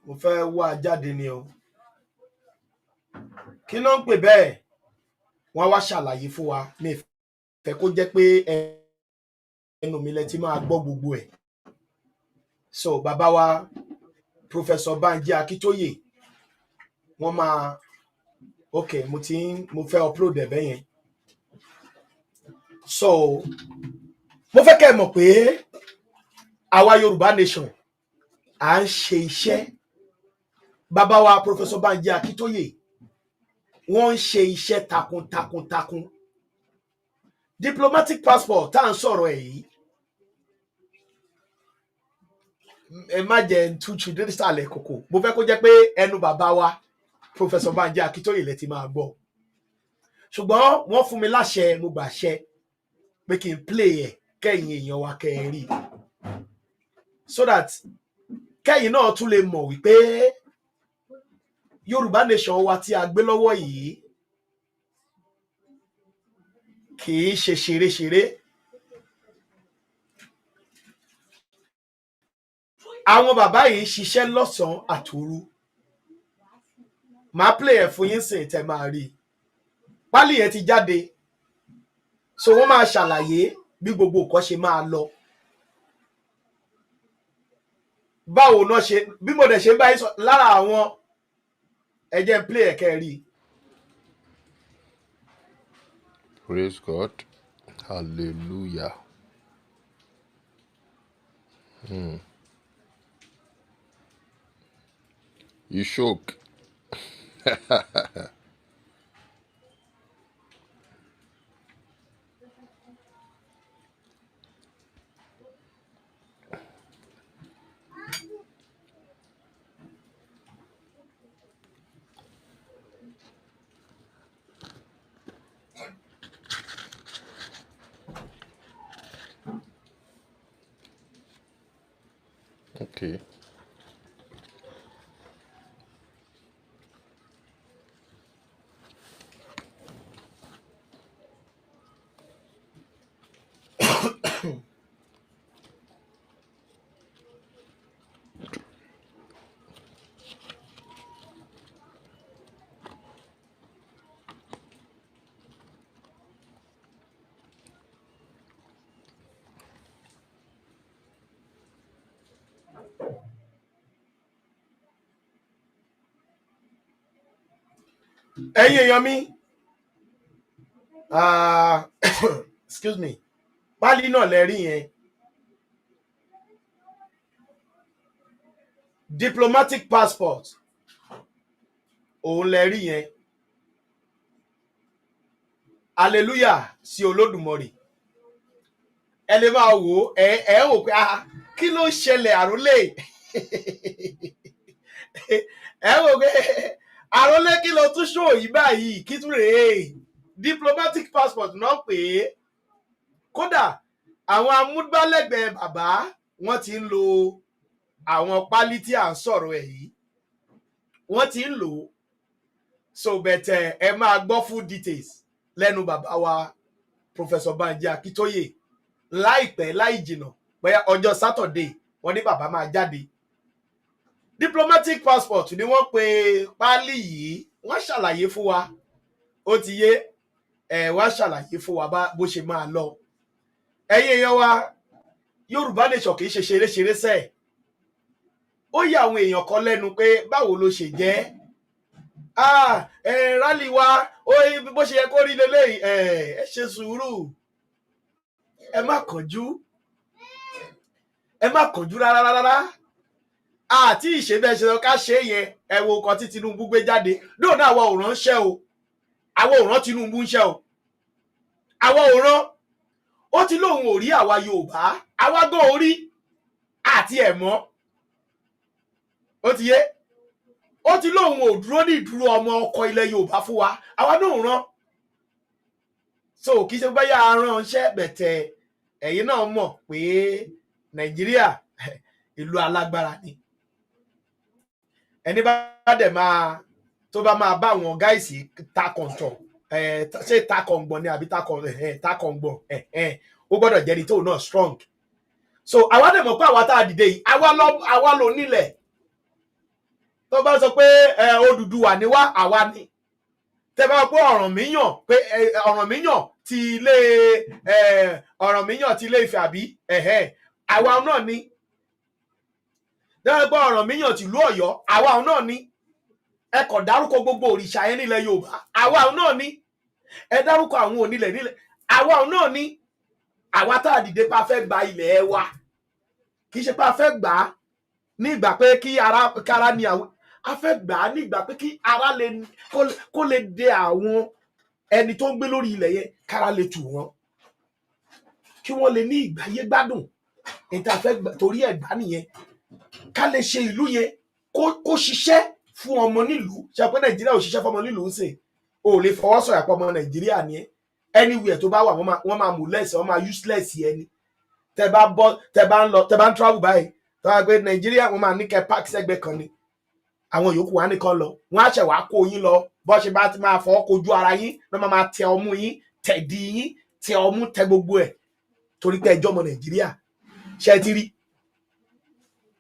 [SPEAKER 1] mo fẹ́ wá jáde ni o. Kí ló ń pè bẹ́ẹ̀? Wọ́n wá ṣàlàyé fún wa. Mi fẹ́ kó jẹ́ pé ẹnu mi lẹ ti máa gbọ́ gbogbo ẹ̀. So bàbá wa Professor Banji Akíntóyè, wọ́n máa, ok, mo ti ń mo fẹ́ upload ẹ̀ bẹ́yẹn. So mo fẹ́ kẹ́ ẹ mọ̀ pé àwa Yorùbá nation, à ń ṣe iṣẹ́. Bàbá wa Professor Banji Akíntóyè, wọ́n ń ṣe iṣẹ́ takuntakun takun. Diplomatic passport tá à ń sọ̀rọ̀ ẹ̀ yìí, ẹ má jẹ́ n túṣu désàlẹ̀ kòkò. Mo fẹ́ kó jẹ́ pé ẹnu bàbá wa Professor Banji Akíntóyè lẹ ti máa gbọ́, ṣùgbọ́n wọ́n fún mi láṣẹ, mo gbàṣẹ pé kí n play ẹ̀ kẹ́yìn èèyàn wa kẹ́ ẹ rí, so that kẹ́yìn náà tún lè mọ̀ wípé Yorùbá nation wa tí a gbé lọ́wọ́ yìí kì í ṣe ṣeréṣeré. Àwọn bàbá yìí ń ṣiṣẹ́ lọ́sàn-án àtòru. Màá play ẹ̀ fún yín sìn tẹ́ máa rí i. Pálí yẹn ti jáde, so wọ́n máa ṣàlàyé bí gbogbo nǹkan ṣe máa lọ, báwo náà ṣe, bí mo dẹ̀ ṣe ń bá yín sọ lára àwọn. Ẹ jẹ́ n play ẹ̀ kẹ́ ẹ rí i.
[SPEAKER 2] Praise God. Hallelujah. You shook. Okay.
[SPEAKER 1] Ẹ̀yin èèyàn mi, ah, excuse me, pálí náà lẹ rí yẹn, diplomatic passport òun lẹ rí yẹn. Hallelujah sí Olódùmarè. Ẹ lè máa wò ó, ẹ wò pé, ah, kí ló ń ṣẹlẹ̀, àrólé? Ẹ wò pé, àrólé, kí ló tún ṣó yìí báyìí? Kí tún rèé? Diplomatic passport náà pè é. Kódà àwọn amúgbálẹ́gbẹ̀ẹ́ bàbá, wọ́n ti ń lo àwọn pálí tí à ń sọ̀rọ̀ ẹ̀ yìí, wọ́n ti ń lò ó. So bẹ̀tẹ̀ ẹ máa gbọ́ full details lẹ́nu bàbá wa Professor Banji Akíntóyè láìpẹ́ láì jìnà, bóyá ọjọ́ Saturday. Wọ́n ní bàbá máa jáde. Diplomatic passport ni wọ́n pe páálí yìí. Wọ́n ṣàlàyé fún wa, ó ti yé ẹ, wá ṣàlàyé fún wa bó ṣe máa lọ. Ẹ̀yin èèyàn wa, Yorùbá Nation kì í ṣe ṣeré-ṣeré sẹ́ẹ̀. Ó yà àwọn èèyàn kan lẹ́nu pé báwo ló ṣe jẹ́, ah, ẹ rally wa ó bó ṣe yẹ kó rí leléyìí. Ẹ ṣe sùúrù, ẹ má kánjú, ẹ má kánjú rárá rárá. Àti ìṣe bẹ́ẹ̀ ṣe sọ ká ṣe é yẹn. Ẹ wo nǹkan tí Tinubu gbé jáde lóun náà. Àwa ò ránṣẹ́ o, àwa ò rán Tinubu ń ṣẹ́ o, àwa ò rán. Ó ti lóun ò rí àwa Yorùbá, àwa gan ò rí àti ẹ̀ mọ́. Ó ti yé, ó ti lóun ò dúró ní ìdúró ọmọ ọkọ ilẹ̀ Yorùbá fún wa. Àwa náà ò rán, so kì í ṣe báyà ránṣẹ́ bẹ̀tẹ̀. Ẹ̀yin náà mọ̀ pé Nàìjíríà, ìlú alágbára ni. Ẹni bá dẹ̀ máa tó bá máa bá àwọn guys ta kọ̀ǹtọ̀ ẹ̀, ṣé ta kọ̀ǹgbọ̀n ni àbí ta kọ̀ǹgbọ̀n ẹ̀, ó gbọ́dọ̀ jẹ́ni tóun náà strong. So àwa dẹ̀ mọ̀ pé àwa tá a dìde yìí, àwa ló nílẹ̀. Tó bá sọ pé ẹ Odùduwà ni wá, àwa ni. Tẹ bá pé Ọ̀rànmíyàn, pé Ọ̀rànmíyàn ti ilé Ọ̀rànmíyàn ti ilé Ifẹ̀ àbí ẹ̀hẹ́, àwa náà ni. Tẹ bá pé Ọ̀rànmíyàn tìlú Ọ̀yọ́, àwa náà ni. Ẹ kàn dárúkọ gbogbo òrìṣà yẹn nílẹ̀ Yorùbá, àwa náà ni. Ẹ dárúkọ àwọn onílẹ̀ nílẹ̀, àwa náà ni. Àwa tá a dìde pa fẹ́ gba ilẹ̀ wa, kì í ṣe pé a fẹ́ gbà á ní ìgbà pé kí ara kára ni àwọn a fẹ́ gbà á ní ìgbà pé kí ara lè kó lè de àwọn ẹni tó ń gbé lórí ilẹ̀ yẹn, kára lè tù wọ́n, kí wọ́n lè ní ìgbáyé gbádùn. Ní tá a fẹ́ torí ẹ̀ gbà nìyẹn, ká lè ṣe ìlú yẹn kó ṣiṣẹ́ fún ọmọ nílùú. Ṣe pé Nàìjíríà ò ṣiṣẹ́ fọmọ nílùú ń sìn? O ò lè fọwọ́ sọ̀yà pọ̀ ọmọ Nàìjíríà ni ẹ́. Anywhere tó bá wà, wọ́n máa mú lẹ́sẹ̀, wọ́n máa useless ẹni. Tẹ bá bọ́, tẹ bá ń lọ, tẹ bá ń travel báyìí, tẹ bá gbé Nàìjíríà, wọ́n máa ní kẹ́ park sẹ́gbẹ̀ẹ́ kan ni. Àwọn yòókù wá nìkan lọ, wọ́n á ṣẹ̀ wá kó yín lọ. Bọ́ ṣe bá ti máa fọwọ́ kojú ara yín lọ́ máa máa tẹ ọmú yín, tẹ̀dí yín, tẹ ọmú, tẹ gbogbo ẹ̀, torí pé ẹjọ́ ọmọ Nàìjíríà. Ṣe ti rí?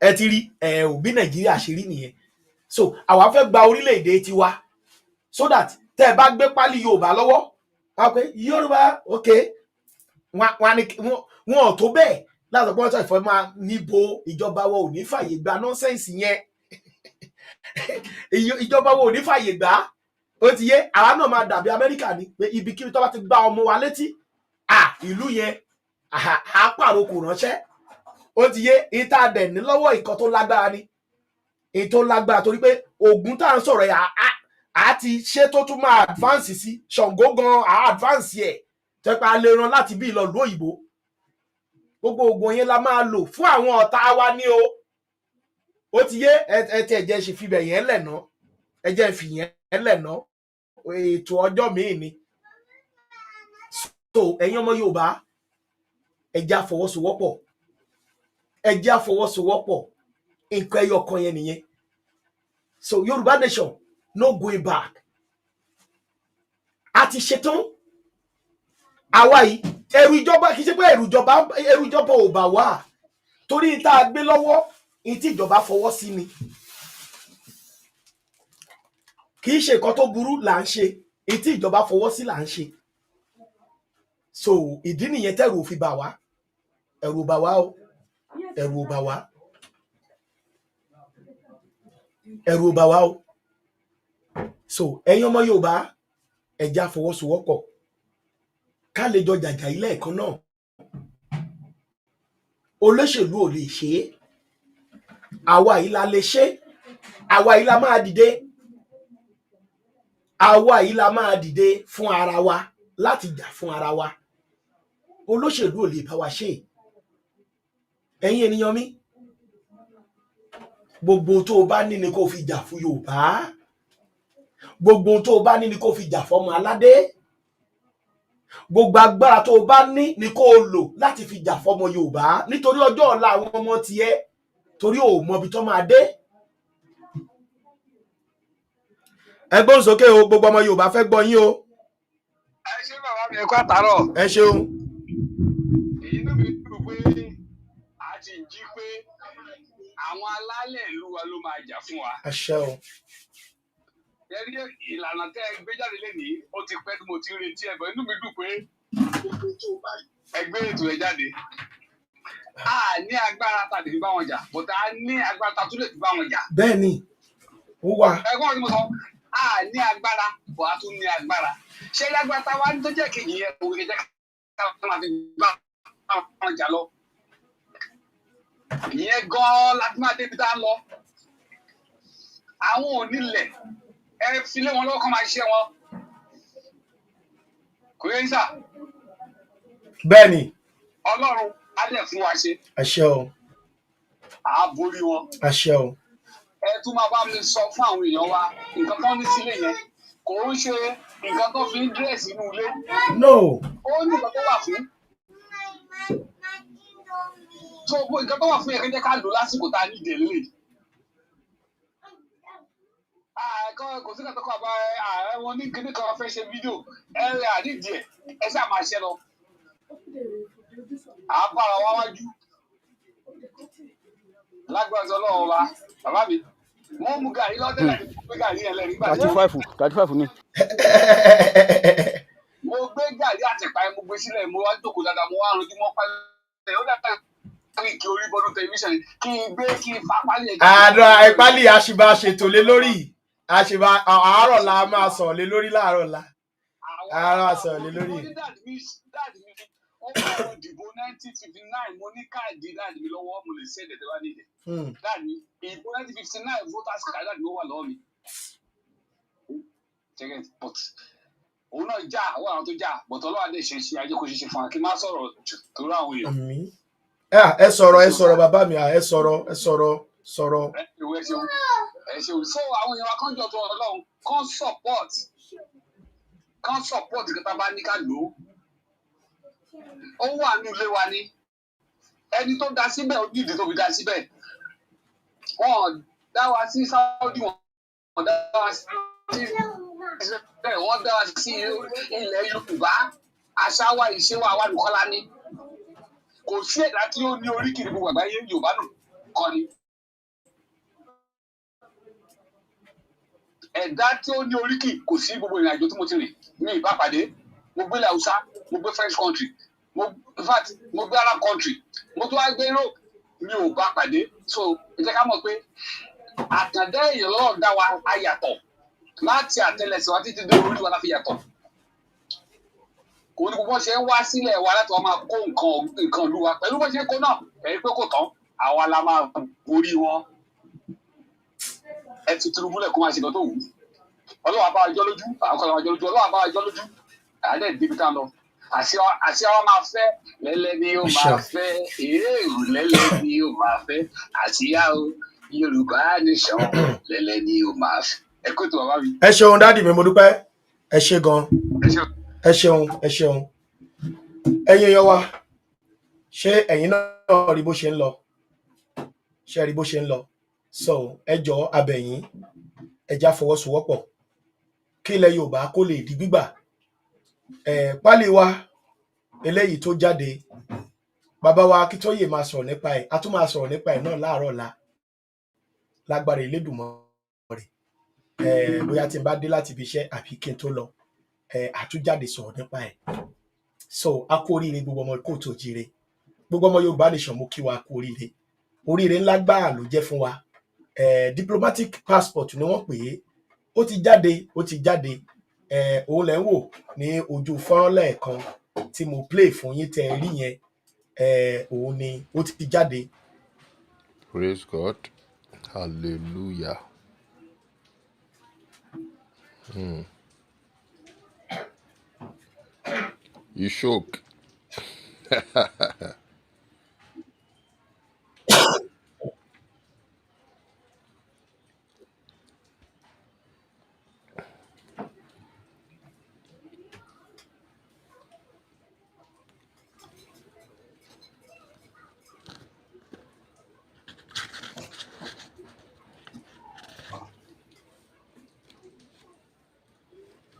[SPEAKER 1] Ẹ ti rí ẹ ò bí Nàìjíríà ṣe rí nìyẹn. So àwa fẹ́ gba orílẹ̀-èdè tiwa so that tẹ́ ẹ bá gbé pálí Yorùbá lọ́wọ́, wọ́n á pé Yorùbá, ok, wọ́n á ní wọn ò tó bẹ́ẹ̀ láti pọ́n tó ìfọ́ máa níbo. Ìjọba wa ò ní fàyè gba nonsense yẹn. Ìjọba wa ò ní fàyè gbà. Ó ti yé, àwa náà máa dàbí Amẹ́ríkà ni, pé ibikíbi tó bá ti gbá ọmọ wa létí à ìlú yẹn, à pàrokò ránṣẹ́. Ó ti yé, ìta dẹ̀ ní lọ́wọ́ ìkan tó lágbára ni, èyí tó lágbára, torí pé oògùn tá à ń sọ̀rọ̀ yà á ti ṣe tó tún máa advance sí Ṣàngó gan, á advance ẹ̀ tẹ́ pé a lè ran láti bí ìlọ ìlú òyìnbó. Gbogbo oògùn yẹn la máa lò fún àwọn ọ̀tá wa ní o. Ó ti yé ẹ. Ẹ tí ẹ jẹ́ ṣe fibẹ̀ yẹn lẹ̀ ná, ẹ jẹ́ fi yẹn lẹ̀ ná, ètò ọjọ́ míì ni. So ẹ̀yin ọmọ Yorùbá, ẹ jẹ́ á fọwọ́sowọ́pọ̀, ẹ jẹ́ á fọwọ́sowọ́pọ̀. Nǹkan ẹyọ kan yẹn nìyẹn. So Yorùbá Nation, no going back. A ti ṣetán. Àwa yìí, ẹrù ìjọba, kì í ṣe pé ẹrù ìjọba ò bà wá, torí tá a gbé lọ́wọ́ ní tí ìjọba fọwọ́ sí ni. Kì í ṣe nǹkan tó burú là ń ṣe, ní tí ìjọba fọwọ́ sí là ń ṣe. So ìdí nìyẹn tẹ́rù ò fi bà wá. Ẹ̀rù ò bà wá o, ẹ̀rù ò bà wá, ẹ̀rù ò bà wá o. So ẹ̀yin ọmọ Yorùbá, ẹ jẹ́ á fọwọ́sowọ́pọ̀ ká lè jọ jàjà ilé ẹ̀kan náà. Olóṣèlú ò lè ṣe é, àwa yìí la lè ṣe é. Àwa yìí la máa dìde, àwa yìí la máa dìde fún ara wa láti jà fún ara wa. Olóṣèlú ò lè bá wa ṣe é. Ẹ̀yin ènìyàn mi, gbogbo tó o bá ní ni kó o fi jà fún Yorùbá. Gbogbo tó o bá ní ni kó o fi jà fọmọ aládé. Gbogbo agbára tó o bá ní ni kó o lò láti fi jà fọmọ Yorùbá, nítorí ọjọ́ ọ̀la àwọn ọmọ tiẹ̀, torí o ò mọbi tó máa dé. Ẹ gbóhùn sókè o, gbogbo ọmọ Yorùbá fẹ́ gbọ́ yín o.
[SPEAKER 3] Ẹ ṣé bàbá mi, ẹ kú àtàárọ̀.
[SPEAKER 1] Ẹ ṣeun.
[SPEAKER 3] Inú mi dùn pé a ti ń jí pé Alálẹ̀ ìlú wa ló máa jà fún wa.
[SPEAKER 1] Àṣẹ o.
[SPEAKER 3] Ẹ rí ìlànà tẹ́ ẹ gbé jáde lénìí, ó ti pẹ́ tí mo ti ń retí ẹ̀ bọ̀, inú mi dùn pé ẹ gbé ètò ẹ jáde. A ní agbára tá a lè fi bá wọn jà, but a ní agbára tá a tún lè fi bá wọn jà.
[SPEAKER 1] Bẹ́ẹ̀ ni ó wà.
[SPEAKER 3] Ẹ̀gbọ́n tí mo sọ, a ní agbára, but a tún ní agbára. Ṣé lágbára tá a wá ní tó jẹ́ kejì yẹn, òun kejì ká máa fi bá wọn jà lọ. Ìyẹn gan-an la fi máa débi tá a ń lọ. Àwọn onílẹ̀ ẹ fi lé wọn lọ́wọ́ kán máa ṣiṣẹ́ wọn. Kò yẹ sà.
[SPEAKER 1] Bẹ́ẹ̀ ni.
[SPEAKER 3] Ọlọ́run á dẹ̀ fún wa ṣe.
[SPEAKER 1] Àṣẹ o.
[SPEAKER 3] À á borí wọn.
[SPEAKER 1] Àṣẹ o.
[SPEAKER 3] Ẹ tún máa bá mi sọ fún àwọn èèyàn wa, nǹkan tó ní sílé yẹn kò ń ṣe nǹkan tó fi ń dírẹ̀sì inú ilé.
[SPEAKER 1] No.
[SPEAKER 3] Ó ní nǹkan tó wà fún. So nǹkan tó wà fún yẹn kí jẹ́ ká lò lásìkò tá a ní ìdè lélẹ̀. Kò sí nǹkan tó kọ́ àbá ààrẹ wọn ní kíní kan fẹ́ ṣe fídíò ẹ rẹ àdídì ẹ̀ ẹ ṣáà máa ṣe lọ. À á bára wa wájú. Lágbára sọ lọ́wọ́ wa, bàbá mi, wọ́n mú gàrí lọ́dẹ̀ láti gbé gàrí yẹn lẹ́rìí gbà.
[SPEAKER 4] 35, 35 ni.
[SPEAKER 3] Mo gbé gàrí àtẹ̀pá yẹn, mo gbé sílẹ̀, mo wá jókòó dáadáa, mo wá ranjú mọ́ pálí. Ó dàgbà kí orí bọ́dún tẹlifíṣàn kí n gbé kí n fa pálí yẹn.
[SPEAKER 1] Àdúrà ìpálí àṣìbá ṣètò lé lórí àṣìbá àárọ̀ la máa sọ̀rọ̀ lé lórí láàárọ̀ la. Àárọ̀ a sọ̀rọ̀ lé lórí.
[SPEAKER 3] Mo ní dad mi, ó bá wọn dìbò 1959, mo ní káàdì dad mi lọ́wọ́, mo lè ṣe ẹ̀dẹ̀ wá nílẹ̀. Dad mi, ìbò 1959 voters card dad mi ó wà lọ́wọ́ mi. Check it, but òun náà já, àwọn àwọn tó já, but Ọlọ́run á lè ṣe ṣe ajé kó ṣe ṣe fún wa kí n má sọ̀rọ̀ jù torí àwọn èèyàn.
[SPEAKER 1] Àmín. Ẹ sọ̀rọ̀, ẹ sọ̀rọ̀ bàbá mi, ẹ sọ̀rọ̀, ẹ sọ̀rọ̀, sọ̀rọ̀.
[SPEAKER 3] Ẹ ṣeun, ẹ ṣeun. So àwọn èèyàn wa kàn jọ tó Ọlọ́run kàn support, kàn support kí tá a bá ní ká lò ó. Ó wà ní ilé wa ni. Ẹni tó dá síbẹ̀ ó dìde tó fi dá síbẹ̀. Wọ́n dá wa sí Saudi, wọ́n dá wa sí Israel, wọ́n dá wa sí ilẹ̀ Yorùbá. Àṣà wa, ìṣe wa, àwa nìkan la ní. Kò sí ẹ̀dá tí ó ní oríkìrí gbogbo àgbáyé, Yorùbá nìkan ni. Ẹ̀dá tí ó ní oríkì kò sí gbogbo ìrìn àjò tí mo ti rìn ní ìbápàdé. Mo gbé ilẹ̀ Haúsá, mo gbé French country, mo in fact mo gbé Arab country, mo tún wá gbé Europe, mi ò bá pàdé. So ẹ jẹ́ ká mọ̀ pé àtàndá èèyàn lọ́rọ̀ dá wa, a yàtọ̀ láti àtẹlẹsẹ̀ wa títí dé orí wa la fi yàtọ̀. Kò ní gbogbo ṣe ń wá sílẹ̀ wa láti wá máa kó nǹkan ìlú wa pẹ̀lú bó ṣe ń kó náà, ẹ̀rí pé kò tán, àwa la máa borí wọn. Ẹ ti Tinubu lẹ̀ kó máa ṣe nǹkan tó wù ú. Ọlọ́run á bá wa jọ́ lójú, àwọn kan máa jọ́ lójú, Ọlọ́run á bá wa jọ́ lójú. Àdé débi tá a lọ. Àṣẹ wa máa fẹ́, lẹ́lẹ́ ni ó máa fẹ́, èèrú lẹ́lẹ́ ni ó máa fẹ́, àṣìyá o, Yorùbá nation lẹ́lẹ́ ni ó máa fẹ́. Ẹ kó ètò bàbá mi.
[SPEAKER 1] Ẹ ṣeun dádì mi, mo dúpẹ́. Ẹ ṣé gan.
[SPEAKER 3] Ẹ ṣeun.
[SPEAKER 1] Ẹ ṣeun, ẹ ṣeun. Ẹ̀yin èèyàn wa, ṣé ẹ̀yin náà rí bó ṣe ń lọ? Ṣé rí bó ṣe ń lọ? So ẹ jọ̀ọ́ abẹ̀yìn, ẹ já fọwọ́sowọ́pọ̀ kí ilẹ̀ Yorùbá kó lè di gbígbà. Pálí wa eléyìí tó jáde, bàbá wa Akíntóyè máa sọ̀rọ̀ nípa ẹ̀, a tún máa sọ̀rọ̀ nípa ẹ̀ náà láàárọ̀ ọ̀la lágbára Elédùmarè. Bóyá tí n bá dé láti ibi iṣẹ́ àbí kí n tó lọ, àtúnjáde sọ̀rọ̀ nípa ẹ̀. So a kú oríire gbogbo ọmọ kóòtù òjíire, gbogbo ọmọ Yorùbá nation, mo kí wa kú oríire. Oríire ńlá gbáà ló jẹ́ fún wa. Diplomatic passport ni wọ́n pè é. Ó ti jáde, ó ti jáde. Òun lẹ̀ ń wò ní ojú fọ́nrán lẹ́ẹ̀kan tí mo play fún yín tẹ́ ẹ rí yẹn. Òun ni ó ti jáde.
[SPEAKER 2] Praise God. Hallelujah. You shook.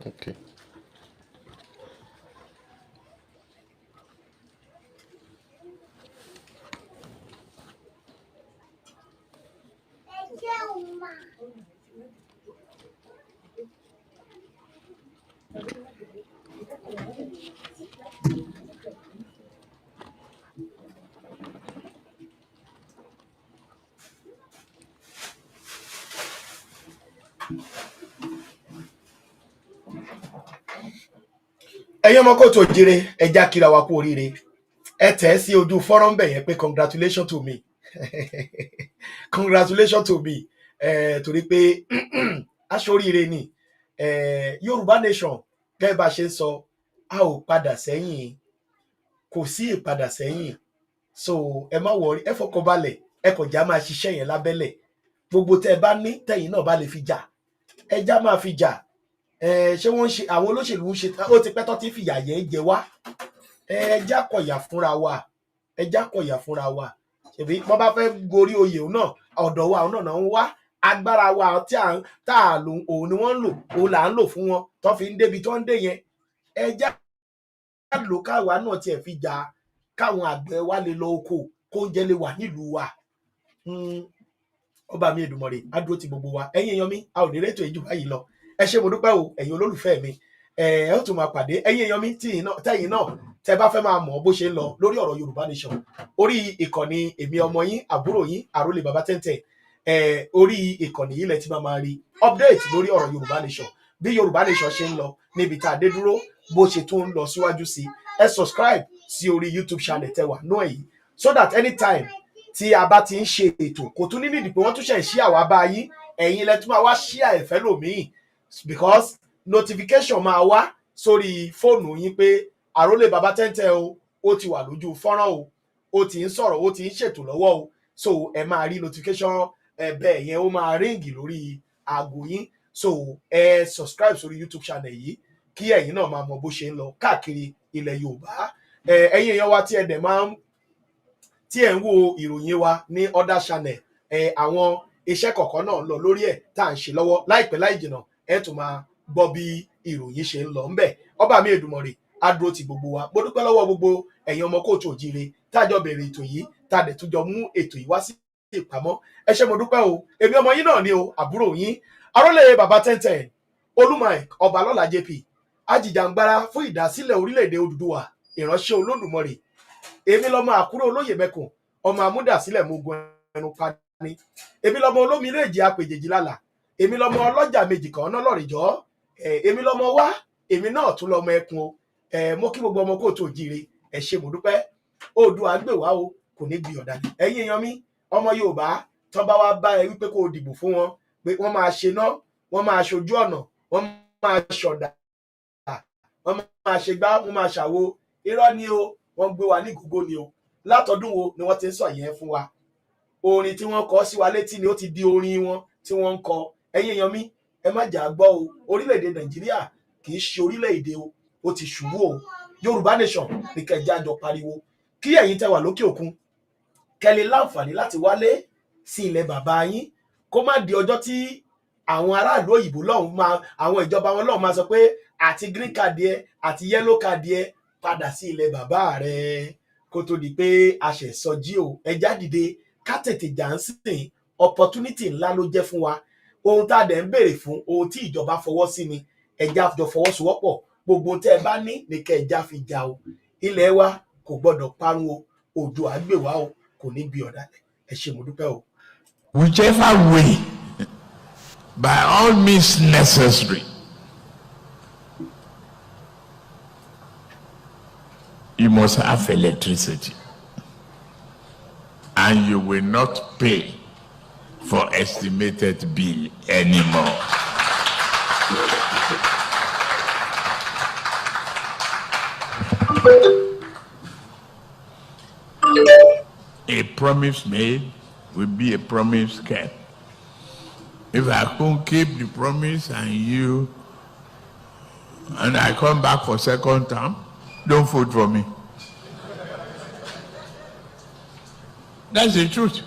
[SPEAKER 2] Okay.
[SPEAKER 1] Ẹ̀yin ọmọ káàárọ̀ oòjíire, ẹ já kíra wa kú oríire. Ẹ tẹ̀ ẹ́ sí ojú fọ́nrán bẹ̀ yẹn pé congratulations to me, congratulations to me, torí pé aṣoríire ni. Yorùbá Nation, gẹ́gẹ́ bá a ṣe ń sọ, a ò padà sẹ́yìn, kò sí ìpadà sẹ́yìn. So ẹ má worry, ẹ fọkàn balẹ̀, ẹ kàn já máa ṣiṣẹ́ yẹn lábẹ́lẹ̀. Gbogbo tẹ́ ẹ bá ní, tẹ̀yin náà bá lè fi jà, ẹ já máa fi jà. Ẹ ṣé wọ́n ń ṣe, àwọn olóṣèlú ń ṣe, ó ti pẹ́ tó ti fìyà yẹn jẹ wá. Ẹ já kọ̀yà fúnra wa, ẹ já kọ̀yà fúnra wa. Ṣèbí wọ́n bá fẹ́ gorí oyè, òun náà ọ̀dọ̀ wa, òun náà náà ń wá agbára wa tí à ń tá à lò, òun ni wọ́n ń lò, òun là ń lò fún wọn tó fi ń débi tó ń dé yẹn. Ẹ já lò, káwa náà tiẹ̀ fi jà, káwọn àgbẹ̀ wa lè lọ oko, kóúnjẹ lè wà nílùú wa. Ọba mi Èdùmàrè á dúró ti gbogbo wa. Ẹ̀yin èèyàn mi, a ò ní rétò ìjù báyìí lọ. Ẹ ṣé, mo dúpẹ́ o, ẹ̀yin olólùfẹ́ mi. Ẹ ẹ ó tún máa pàdé. Ẹ̀yin èèyàn mi, tẹ́yin náà tẹ́ bá fẹ́ máa mọ̀ bó ṣe ń lọ lórí ọ̀rọ̀ Yorùbá Nation, orí ìkànnì èmi, ọmọ yín, àbúrò yín, Àrólé Bàbá Tẹ́ntẹ́, orí ìkànnì yìí lẹ ti máa máa rí update lórí ọ̀rọ̀ Yorùbá Nation, bí Yorùbá Nation ṣe ń lọ, níbi tá a dé dúró, bó ṣe tún ń lọ síwájú sí. Ẹ subscribe sí orí YouTube channel tẹ́ wà náà yìí, so that anytime tí a bá ti ń ṣe ètò, kò tún ní nídìí pé wọ́n tún ṣe ń ṣí àwa bá yín, ẹ̀yin lẹ tún máa wá ṣí àìfẹ́ lòmíì, because notification máa wá sórí fóònù yín pé Àrólé Bàbá Tẹ́ntẹ́ o, ó ti wà lójú fọ́nrán o, ó ti ń sọ̀rọ̀, ó ti ń ṣètò lọ́wọ́ o. So ẹ máa rí notification ẹ bẹ́ẹ̀ yẹn, ó máa ring lórí aago yín. So ẹ subscribe sórí YouTube channel yìí, kí ẹ̀yin náà máa mọ bó ṣe ń lọ káàkiri ilẹ̀ Yorùbá. Ẹ̀yin èèyàn wa tí ẹ dẹ̀ máa ń tí ẹ̀ ń wo ìròyìn wa ní other channel, àwọn iṣẹ́ kọ̀ọ̀kan náà ń lọ lórí ẹ̀ tá à ń ṣe lọ́wọ́. Láìpẹ́ láì jìnà, ẹ tún máa gbọ́ bí ìròyìn ṣe ń lọ ńbẹ̀. Ọba mi Èdùmàrè á dúró ti gbogbo wa. Mo dúpẹ́ lọ́wọ́ gbogbo ẹ̀yin ọmọ káàárọ̀ oòjíire tá a jọ bẹ̀rẹ̀ ètò yìí, tá a dẹ̀ tún jọ mú ètò yìí wá sí ìpamọ́. Ẹ ṣé, mo dúpẹ́ o. Èmi ọmọ yín náà ni o, àbúrò yín, Arólè Bàbá Tẹ́ntẹ́n, Olúmọ̀ẹ́ Ọbalọ́lá JP, ajìjàǹgbara fún ìdásílẹ̀ orílẹ̀-èdè Odùduwà, ìránṣẹ́ Olódùmarè. Èmi lọmọ Àkúrò olóyè mẹ́kùn, ọmọ amúdàsílẹ̀ mogun ẹnu pani. Èmi lọmọ olómi iléèjì apèjèjì lálà. Èmi lọmọ ọlọ́jà méjì kan náà lọ́rìjọ́. Èmi lọmọ wá, èmi náà tún lọmọ ẹkùn o. Mo kí gbogbo ọmọ káàárọ̀ oòjíire. Ẹ ṣé, mo dúpẹ́. Oòduà gbè wá o, kò ní gbì ọ̀dàlẹ̀. Ẹ̀yin èèyàn mi, ọmọ Yorùbá tán bá wá bá ẹ wípé kó o dìbò fún wọn, pé wọ́n máa ṣe ná, wọ́n máa ṣojú ọ̀nà, wọ́n máa ṣọ̀dà, wọ́n máa ṣe gbá, wọ́n máa ṣàwo, irọ́ ni o. Wọ́n gbé wa ní gógó ni o. Látọdún wo ni wọ́n ti ń sọ yẹn fún wa? Orin tí wọ́n kọ sí wa létí ni ó ti di orin wọn tí wọ́n ń kọ. Ẹ̀yin èèyàn mi, ẹ má jà gbọ́ o. Orílẹ̀-èdè Nàìjíríà kì í ṣe orílẹ̀-èdè o, ó ti ṣubú o. Yorùbá Nation ní kẹjá jọ pariwo, kí ẹ̀yin tẹ́ wà lókè òkun kẹ́ lè láǹfààní láti wálé sí ilẹ̀ bàbá yín, kó má di ọjọ́ tí àwọn aráàlú òyìnbó lọ́hùn máa, àwọn ìjọba wọn lọ́hùn máa sọ pé àti green card ẹ àti yellow card ẹ, padà sí ilẹ̀ bàbá rẹ, kó tó di pé a ṣẹ̀ sọjí o. Ẹjá dìde, ká tètè jà ń sìn. Opportunity ńlá ló jẹ́ fún wa. Ohun tá a dẹ̀ ń béèrè fún, ohun tí ìjọba fọwọ́ sí ni. Ẹjá jọ fọwọ́sowọ́pọ̀. Gbogbo tẹ́ ẹ bá ní ní kẹ́ ẹjá fi jà o. Ilẹ̀ wa kò gbọ́dọ̀ parun o. Oòduà gbè wá o, kò ní bí ọ̀dàlẹ̀. Ẹ ṣé, mo dúpẹ́ o.
[SPEAKER 4] Whichever way, by all means necessary, you must have electricity. And you will not pay for estimated bill anymore. A promise made will be a promise kept. If I couldn't keep the promise and I come back for second term, don't vote for me. That's the truth.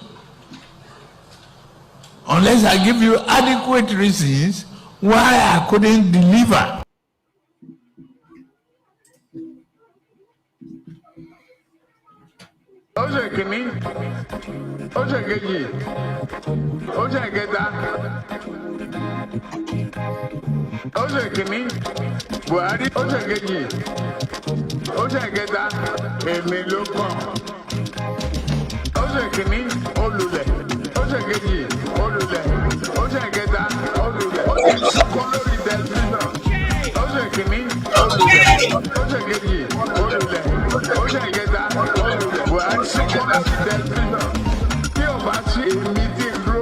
[SPEAKER 4] Unless I give you adequate reasons why I couldn't deliver.
[SPEAKER 5] Ó ṣe kìíní, ó ṣe kejì, ó ṣe kẹta, ó ṣe kìíní Buhari, ó ṣe kejì, ó ṣe kẹta, èmi ló kàn. Ó ṣe kìíní, ó lulẹ̀, ó ṣe kejì, ó lulẹ̀, ó ṣe kẹta, ó lulẹ̀, ó ṣe kó lórí tẹlifíṣàn. Ó ṣe kìíní, ó lulẹ̀, ó ṣe kejì, ó lulẹ̀. Ó ṣe kẹta, ó lulẹ̀. Buhari sunkún lórí tẹlifíṣàn. Tí ò bá sí èmi tí ń dúró,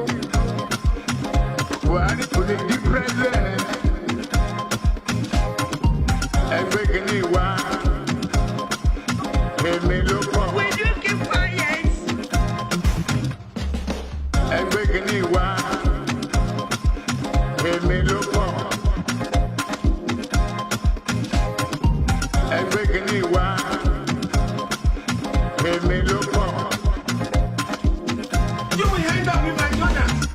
[SPEAKER 5] Buhari kò lè di president. Ẹgbẹ́ kìíní wá, èmi ló kàn.
[SPEAKER 6] Will you keep quiet?
[SPEAKER 5] Ẹgbẹ́ kìíní wá, èmi ló kàn. Ẹgbẹ́ kìíní wá, èmi ló kàn.
[SPEAKER 1] You will end up in McDonald's.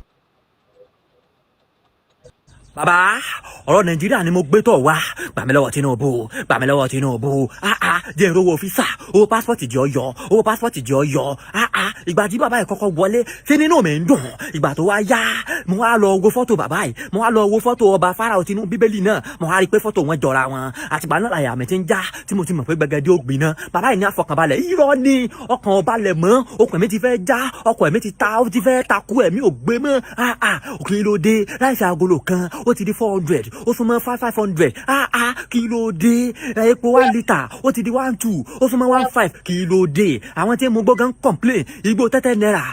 [SPEAKER 7] Bàbá, ọ̀rọ̀ Nàìjíríà ni mo gbé tọ̀ wá. Gbà mí lọ́wọ́ Tinubu, gbà mí lọ́wọ́ Tinubu. Áá, jẹ́ ìrówó visa, owó passport jẹ́ ọyọ, owó passport jẹ́ ọyọ. Áá, ìgbà tí bàbá yìí kọ́kọ́ wọlé, ṣé nínú mi ń dùn? Ìgbà tó wá yá, mo wá lọ wo fọ́tò bàbá yìí, mo wá lọ wo fọ́tò ọba Fáráò tinú Bíbélì náà, mo wá rí i pé fọ́tò wọn jọra wọn. Àtìgbà náà làyà mi ti ń já, tí mo ti mọ̀ pé gbẹgẹdẹ ó gbiná. Bàbá yìí ní àfọkànbalẹ̀, irọ́ ni, ọkàn ọba lẹ̀ mọ́, okùn mi ti fẹ́ já, ọkọ̀ mi ti ta, ó ti fẹ́ takú, ẹ̀mí ò gbé mọ́. Áá, kí ló dé? Rice agolo kan, ó ti di 400, ó súnmọ́ 500. Áá, kí ló dé? Epo 1 litre, ó ti di 1.2, ó súnmọ́ 1.5. Kí ló dé? Àwọn tí mo gbọ́ gan complain, igbó tẹ́tẹ́ náírà.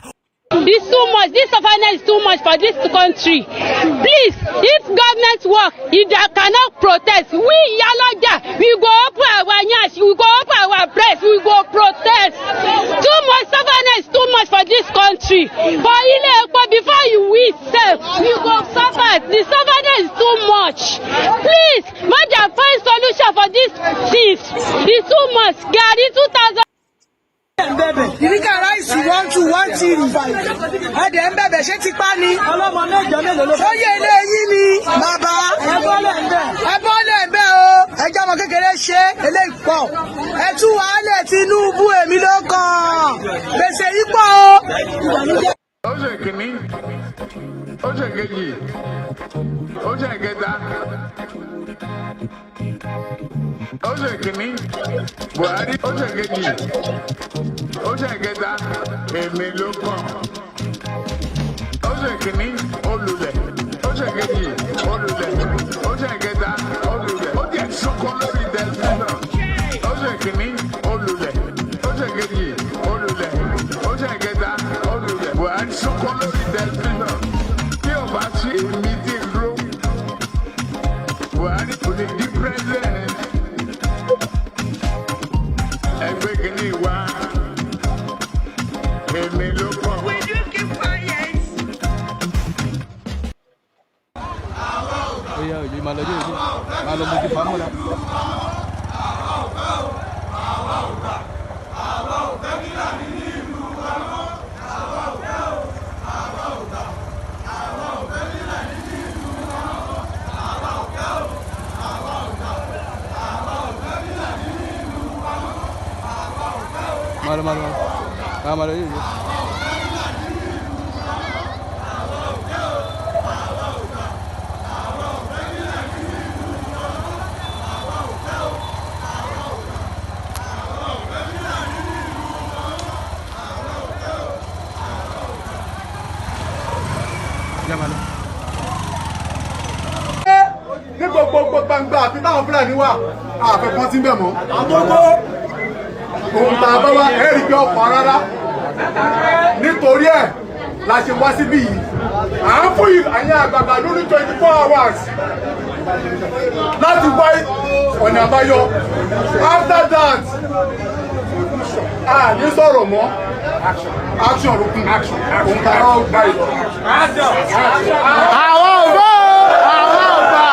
[SPEAKER 8] It's too much. This sufferness is too much for this country. Please, if government work, if they cannot protest, we Iyaloja, we go open our yansh, we go open our breast, we go protest. Too much sufferness, too much for this country. For ilé epo, before you eat sef, you go suffer. The sufferness is too much. Please, make dem find solution for this things. It's too much. Garri 2,000.
[SPEAKER 6] Ìríkà rice 1.2, 1.3, ẹ̀dẹ̀ ń bẹ̀bẹ̀, ṣé tipa ni? Ọlọ́mọ mẹ́jọ mélòó ló. Sóyè ilé yín ni bàbá. Ẹ bọ́lẹ̀ ń bẹ̀. Ẹ bọ́lẹ̀ ń bẹ̀ o. Ẹjọ́ ọmọ kékeré ṣe eléyìí pọ̀. Ẹ tú wàhálẹ̀ Tinubu, èmi ló kàn. Gbèsè yìí pọ̀ o.
[SPEAKER 5] Ó ṣe kìíní, ó ṣe kejì, ó ṣe kẹta. Ó ṣe kìíní, Buhari, ó ṣe kejì, ó ṣe kẹta, èmi ló kàn. Ó ṣe kìíní, ó lulẹ̀. Ó ṣe kejì, ó lulẹ̀. Ó ṣe kẹta, ó lulẹ̀. Ó jẹ́ sunkún lórí tẹlifíṣàn. Ó ṣe kìíní, ó lulẹ̀. Ó ṣe kejì, ó lulẹ̀. Ó ṣe kẹta, ó lulẹ̀. Buhari sunkún lórí tẹlifíṣàn. Tí ò bá sí èmi tí ń dúró, Buhari kò lè di president. Ẹgbẹ́ kìíní wá, èmi ló kàn.
[SPEAKER 6] Will you keep quiet?
[SPEAKER 9] Oya, òye máa lọ dé òde máa lọ mojú pamọ́ra. Máa lọ, máa lọ, máa lọ dé òde. Já máa lọ.
[SPEAKER 10] Ní gbogbo gbangba àfi táwọn Fúlàní wà, àfẹ́fọ́n tí ń bẹ̀ mọ́. Ohun tá a bá wá ẹ̀rí pé ọkọ̀ rárá, nítorí ẹ̀ la ṣe wá síbí yìí. À ń fún àyìn àgbààgbà lórí 24 hours láti wá ọ̀nà àbáyọ. After that, a ní sọ̀rọ̀ mọ́, action ló kún ohun tá a bá gbà yìí. Àwọn ò bá àwọn ò bá.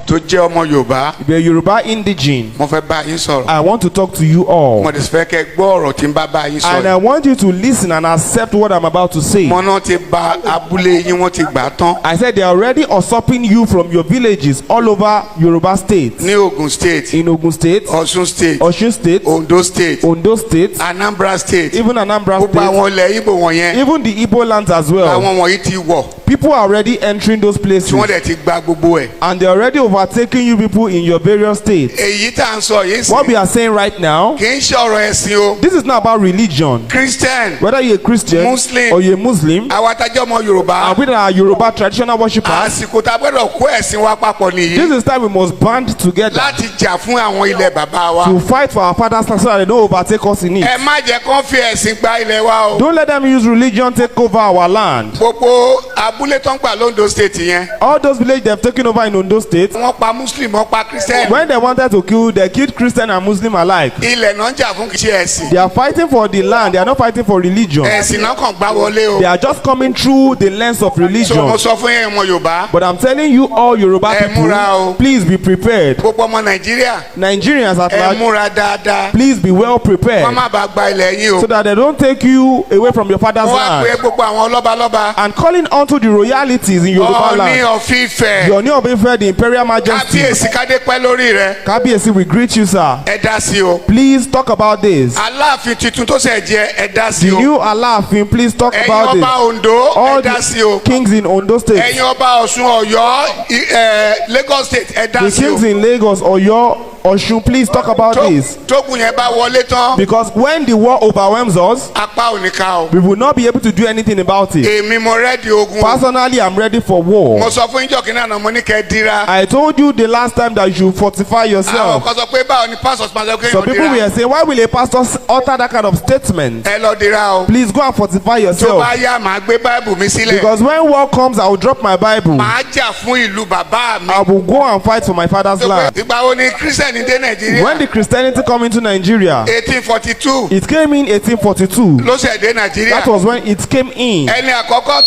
[SPEAKER 5] Tó jẹ́ ọmọ Yorùbá.
[SPEAKER 11] The Yoruba indigene.
[SPEAKER 5] Mo fẹ́ bá yín sọ̀rọ̀.
[SPEAKER 11] I want to talk to you all.
[SPEAKER 5] Mo sì fẹ́ kẹ́ gbọ́ ọ̀rọ̀ tí n bá bá yín sọ.
[SPEAKER 11] And I want you to listen and accept what I'm about to say.
[SPEAKER 5] Mọ́nà ti ba abúlé yín, wọ́n ti gbà á tán.
[SPEAKER 11] I said they are already usurping you from your villages all over Yoruba State.
[SPEAKER 5] Ní Ogun State.
[SPEAKER 11] In Ogun State.
[SPEAKER 5] Ọ̀ṣun State.
[SPEAKER 11] Osun State.
[SPEAKER 5] Ondo State.
[SPEAKER 11] Ondo State.
[SPEAKER 5] Anambra State.
[SPEAKER 11] Even Anambra
[SPEAKER 5] Gbogbo
[SPEAKER 11] State.
[SPEAKER 5] àwọn ilẹ̀ Igbo wọ̀nyẹn.
[SPEAKER 11] Even the Igbo lands as well.
[SPEAKER 5] Àwọn wọ̀nyí ti wọ̀.
[SPEAKER 11] People are already entering those places.
[SPEAKER 5] Tí wọ́n dẹ̀ ti gba gbogbo ẹ̀.
[SPEAKER 11] And they're already overtaking you people in your various states.
[SPEAKER 5] Èyí tá à ń sọ yìí
[SPEAKER 11] What
[SPEAKER 5] sí
[SPEAKER 11] we are saying right now,
[SPEAKER 5] kì í ṣe ọ̀rọ̀ ẹ̀sìn o.
[SPEAKER 11] this is not about religion.
[SPEAKER 5] Christian,
[SPEAKER 11] Whether you're a Christian
[SPEAKER 5] Muslim,
[SPEAKER 11] or you're a Muslim,
[SPEAKER 5] àwa tá jẹ́ ọmọ Yorùbá,
[SPEAKER 11] and we that are Yoruba traditional worshippers,
[SPEAKER 5] àsìkò tá a gbọ́dọ̀ kó ẹ̀sìn wa papọ̀ nìyí
[SPEAKER 11] this is time we must band together
[SPEAKER 5] láti jà fún àwọn ilẹ̀ bàbá wa.
[SPEAKER 11] to fight for our father's land so that they don't overtake us in it.
[SPEAKER 5] Ẹ má jẹ́ kán fi ẹ̀sìn gba ilẹ̀ wa o.
[SPEAKER 11] Don't let them use religion take over our land.
[SPEAKER 5] Gbogbo abúlé tó ń gbà l'Ondo State yẹn,
[SPEAKER 11] All those villages they've taken over in Ondo State,
[SPEAKER 5] wọ́n pa Muslim, wọ́n pa Christian.
[SPEAKER 11] when they wanted to kill, they killed Christian and Muslim alike.
[SPEAKER 5] Ilẹ̀ náà ń jà fún kì í ṣe ẹ̀sìn.
[SPEAKER 11] They are fighting for the land, they are not fighting for religion.
[SPEAKER 5] Ẹ̀sìn náà kàn gbá wọlé o.
[SPEAKER 11] They are just coming through the lens of
[SPEAKER 5] So mo
[SPEAKER 11] religion.
[SPEAKER 5] sọ fún yín ọmọ Yorùbá,
[SPEAKER 11] But I'm telling you all Yoruba
[SPEAKER 5] Ẹ múra o.
[SPEAKER 11] people, please be prepared.
[SPEAKER 5] gbogbo ọmọ Nàìjíríà,
[SPEAKER 11] Nigerians at
[SPEAKER 5] ẹ
[SPEAKER 11] large,
[SPEAKER 5] múra dáadáa.
[SPEAKER 11] please be well
[SPEAKER 5] Wọ́n
[SPEAKER 11] prepared
[SPEAKER 5] má bàa gba ilẹ̀ yín o.
[SPEAKER 11] so that they don't take you away from your father's
[SPEAKER 5] Wọ́n wá pe
[SPEAKER 11] land.
[SPEAKER 5] gbogbo àwọn lọ́balọ́ba.
[SPEAKER 11] And calling unto the royalities in Yoruba
[SPEAKER 5] Ọọ̀ni
[SPEAKER 11] land,
[SPEAKER 5] of Ifẹ̀,
[SPEAKER 11] the Ooni of Ife, the Imperial Majesty,
[SPEAKER 5] Kábíyèsí kádé pẹ́ lórí rẹ̀,
[SPEAKER 11] Kabiyesi, we greet you, sir.
[SPEAKER 5] ẹ dá sí o.
[SPEAKER 11] Please talk about this.
[SPEAKER 5] Aláàfin tuntun tó ṣẹ̀ jẹ, ẹ dá sí
[SPEAKER 11] The
[SPEAKER 5] o.
[SPEAKER 11] new Alaafin, please talk
[SPEAKER 5] Ẹ̀yin
[SPEAKER 11] about
[SPEAKER 5] ọba
[SPEAKER 11] this.
[SPEAKER 5] Ondo, ẹ
[SPEAKER 11] All
[SPEAKER 5] dá sí o.
[SPEAKER 11] the kings in Ondo State,
[SPEAKER 5] Ẹ̀yin ọba Ọ̀ṣun, Ọ̀yọ́, Lagos State, ẹ dá
[SPEAKER 11] the
[SPEAKER 5] sí o.
[SPEAKER 11] kings in Lagos, Oyo, Osun, please talk about this.
[SPEAKER 5] Tógun yẹn bá wọlé tán,
[SPEAKER 11] Because when the war overwhelms us,
[SPEAKER 5] apá ò ní ká o.
[SPEAKER 11] we will not be able to do anything about it.
[SPEAKER 5] Èmi mo ready ogun o.
[SPEAKER 11] Personally, I'm ready for
[SPEAKER 5] Mo
[SPEAKER 11] war.
[SPEAKER 5] sọ fún yín jọ̀kínní àná, mo ní kẹ́ ẹ dira.
[SPEAKER 11] I told you the last time that you should fortify
[SPEAKER 5] Àwọn
[SPEAKER 11] yourself.
[SPEAKER 5] kan sọ pé báwo ni pásọ̀ máa sọ pé
[SPEAKER 11] Some
[SPEAKER 5] èèyàn
[SPEAKER 11] people
[SPEAKER 5] dira.
[SPEAKER 11] were saying, why will a pastor utter that kind of statement?
[SPEAKER 5] Ẹ lọ dira o.
[SPEAKER 11] Please go and fortify
[SPEAKER 5] Tó
[SPEAKER 11] yourself.
[SPEAKER 5] bá yá, màá gbé Báìbù mi sílẹ̀.
[SPEAKER 11] Because when war comes, I will drop my Bible.
[SPEAKER 5] Màá jà fún ìlú bàbá mi.
[SPEAKER 11] I will go and fight for my father's land.
[SPEAKER 5] Ìgbà wo ni Christian dé Nàìjíríà?
[SPEAKER 11] When the Christianity come into Nigeria,
[SPEAKER 5] 1842
[SPEAKER 11] it came in 1842.
[SPEAKER 5] ló ṣẹ̀ dé Nàìjíríà.
[SPEAKER 11] That was when it came in.
[SPEAKER 5] Ẹni àkọ́kọ́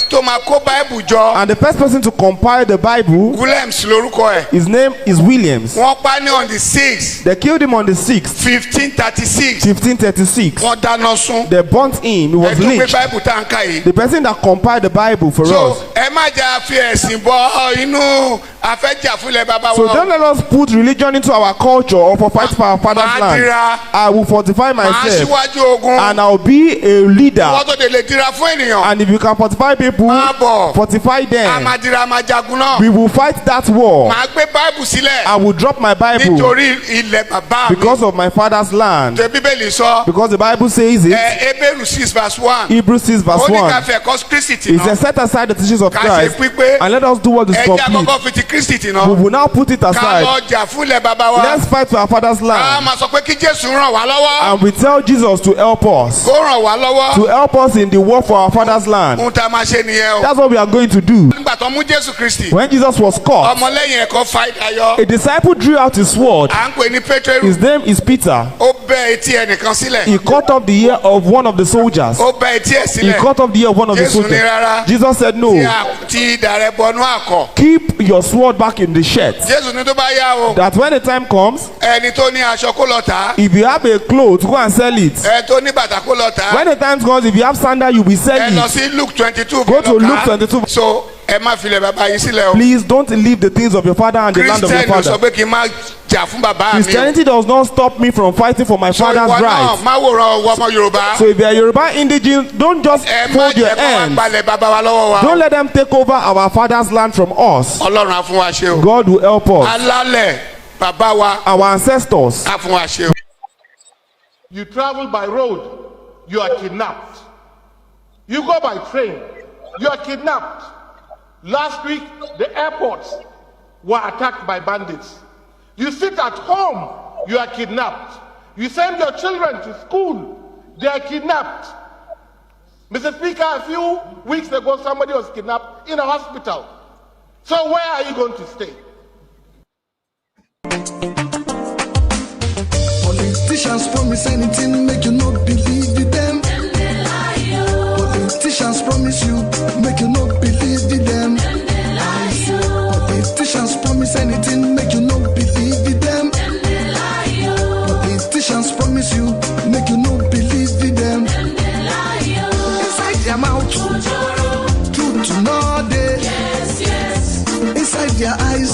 [SPEAKER 5] tó máa kó Báìbù jọ,
[SPEAKER 11] And the first person to compile the Bible,
[SPEAKER 5] Williams lórúkọ ẹ̀.
[SPEAKER 11] his name is Williams.
[SPEAKER 5] Wọ́n pa ní on the 6
[SPEAKER 11] They killed him on the 6th,
[SPEAKER 5] 1536.
[SPEAKER 11] 1536.
[SPEAKER 5] Wọ́n dáná sun.
[SPEAKER 11] They burnt him. He
[SPEAKER 5] Ẹ
[SPEAKER 11] was
[SPEAKER 5] tó gbé
[SPEAKER 11] lynched.
[SPEAKER 5] Báìbù tá à ń kà yìí.
[SPEAKER 11] The person that compiled the Bible for
[SPEAKER 5] So
[SPEAKER 11] us.
[SPEAKER 5] ẹ má jẹ́ àfi ẹ̀sìn bọ inú afẹ́jà fúnlẹ̀ bàbá
[SPEAKER 11] So
[SPEAKER 5] wa.
[SPEAKER 11] don't let us put religion into our culture or for fight for our father's
[SPEAKER 5] Màá
[SPEAKER 11] land.
[SPEAKER 5] dira.
[SPEAKER 11] I will fortify
[SPEAKER 5] Màá
[SPEAKER 11] myself
[SPEAKER 5] síwájú ogun.
[SPEAKER 11] and I will be a leader.
[SPEAKER 5] Wọ́n tó lè dira fún ènìyàn.
[SPEAKER 11] And if you can fortify people,
[SPEAKER 5] Máa bọ̀.
[SPEAKER 11] fortify
[SPEAKER 5] A
[SPEAKER 11] them.
[SPEAKER 5] máa dira, a máa jagun náà.
[SPEAKER 11] We will fight that war.
[SPEAKER 5] Màá gbé Báìbù sílẹ̀
[SPEAKER 11] I will drop my Bible
[SPEAKER 5] nítorí ilẹ̀ bàbá mi.
[SPEAKER 11] because of my father's land.
[SPEAKER 5] Ṣé Bíbélì sọ?
[SPEAKER 11] Because the Bible says it.
[SPEAKER 5] Ẹ Hébérù 6 verse 1.
[SPEAKER 11] Hebrews 6 verse
[SPEAKER 5] Ó ní ká
[SPEAKER 11] 1.
[SPEAKER 5] fi ẹ̀kọ́ Kristi tì
[SPEAKER 11] It
[SPEAKER 5] náà.
[SPEAKER 11] says, set aside the teachings of
[SPEAKER 5] Ká ṣe
[SPEAKER 11] Christ
[SPEAKER 5] pípé.
[SPEAKER 11] and let us do what is
[SPEAKER 5] Ẹ jẹ́
[SPEAKER 11] complete.
[SPEAKER 5] àkọ́kọ́ fi ti Kristi tì náà.
[SPEAKER 11] We will now put it
[SPEAKER 5] Ká
[SPEAKER 11] aside.
[SPEAKER 5] lọ jà fún ilẹ̀ bàbá wa.
[SPEAKER 11] Let's fight for our father's
[SPEAKER 5] Ká
[SPEAKER 11] land.
[SPEAKER 5] máa sọ pé kí Jésù ràn wá lọ́wọ́.
[SPEAKER 11] And we tell Jesus to help us.
[SPEAKER 5] Kó ràn wá lọ́wọ́.
[SPEAKER 11] To help us in the war for our father's land.
[SPEAKER 5] Ohun tá a máa ṣe nìyẹn o.
[SPEAKER 11] That's what we are going to do.
[SPEAKER 5] Nígbà tó mú Jésù Kristi,
[SPEAKER 11] When Jesus was caught,
[SPEAKER 5] ọmọlẹ́yìn ẹ̀kọ́ fa idà yọ.
[SPEAKER 11] a disciple drew out his sword.
[SPEAKER 5] À ń pè ní Pétérù.
[SPEAKER 11] His name is Peter.
[SPEAKER 5] Ó bẹ́ etí ẹnìkan sílẹ̀.
[SPEAKER 11] He cut off the ear of one of the soldiers.
[SPEAKER 5] Ó bẹ́ etí ẹ̀
[SPEAKER 11] He
[SPEAKER 5] sílẹ̀.
[SPEAKER 11] cut off the ear of one of the
[SPEAKER 5] Jésù ní
[SPEAKER 11] soldiers.
[SPEAKER 5] rárá.
[SPEAKER 11] Jesus said, No.
[SPEAKER 5] Tí idà rẹ bọnú àkọ̀.
[SPEAKER 11] Keep your sword back in the shirt.
[SPEAKER 5] Jésù ní tó bá yá o.
[SPEAKER 11] That when the time comes,
[SPEAKER 5] Ẹni tó ní aṣọ kó lọ tà á.
[SPEAKER 11] if you have a cloth, go and sell it.
[SPEAKER 5] Ẹni tó ní bàtà kó lọ tà á.
[SPEAKER 11] When the time comes, if you have sandal, you will sell
[SPEAKER 5] Ẹ lọ
[SPEAKER 11] it.
[SPEAKER 5] sí Luke 22.
[SPEAKER 11] Go to Luke 22.
[SPEAKER 5] So ẹ má filẹ̀ bàbá yín sílẹ̀ o.
[SPEAKER 11] Please don't leave the things of your father and the land of your
[SPEAKER 5] Christian ló sọ
[SPEAKER 11] father.
[SPEAKER 5] pé kí n má jà fún bàbá mi o.
[SPEAKER 11] Christianity does not stop me from fighting for my
[SPEAKER 5] So
[SPEAKER 11] father's
[SPEAKER 5] ìwọ náà
[SPEAKER 11] right.
[SPEAKER 5] má wòran ọwọ́ ọmọ Yorùbá.
[SPEAKER 11] So if you are Yoruba indigene, don't just
[SPEAKER 5] Ẹ má
[SPEAKER 11] fold your
[SPEAKER 5] jẹ́ kó wá
[SPEAKER 11] hands.
[SPEAKER 5] gbalẹ̀ bàbá wa lọ́wọ́ wa.
[SPEAKER 11] Don't let them take over our father's land from us.
[SPEAKER 5] Ọlọ́run á fún wa ṣe o.
[SPEAKER 11] God will help us.
[SPEAKER 5] Alálẹ̀ bàbá wa
[SPEAKER 11] Our ancestors.
[SPEAKER 5] á fún wa ṣe o.
[SPEAKER 10] You travel by road, you are kidnapped. You go by train, you are kidnapped. Last week, the airports were attacked by bandits. You sit at home, you are kidnapped. You send your children to school, they are kidnapped. Mr. Speaker, a few weeks ago, somebody was kidnapped in a hospital. So where are you going to stay?
[SPEAKER 12] Politicians promise anything, make you not believe in them. Politicians promise you, make you not believe in them. Politicians promise anything, make you not believe in them. Politicians promise you, make you not believe in them. Inside their mouth, truth no dey. Inside their eyes,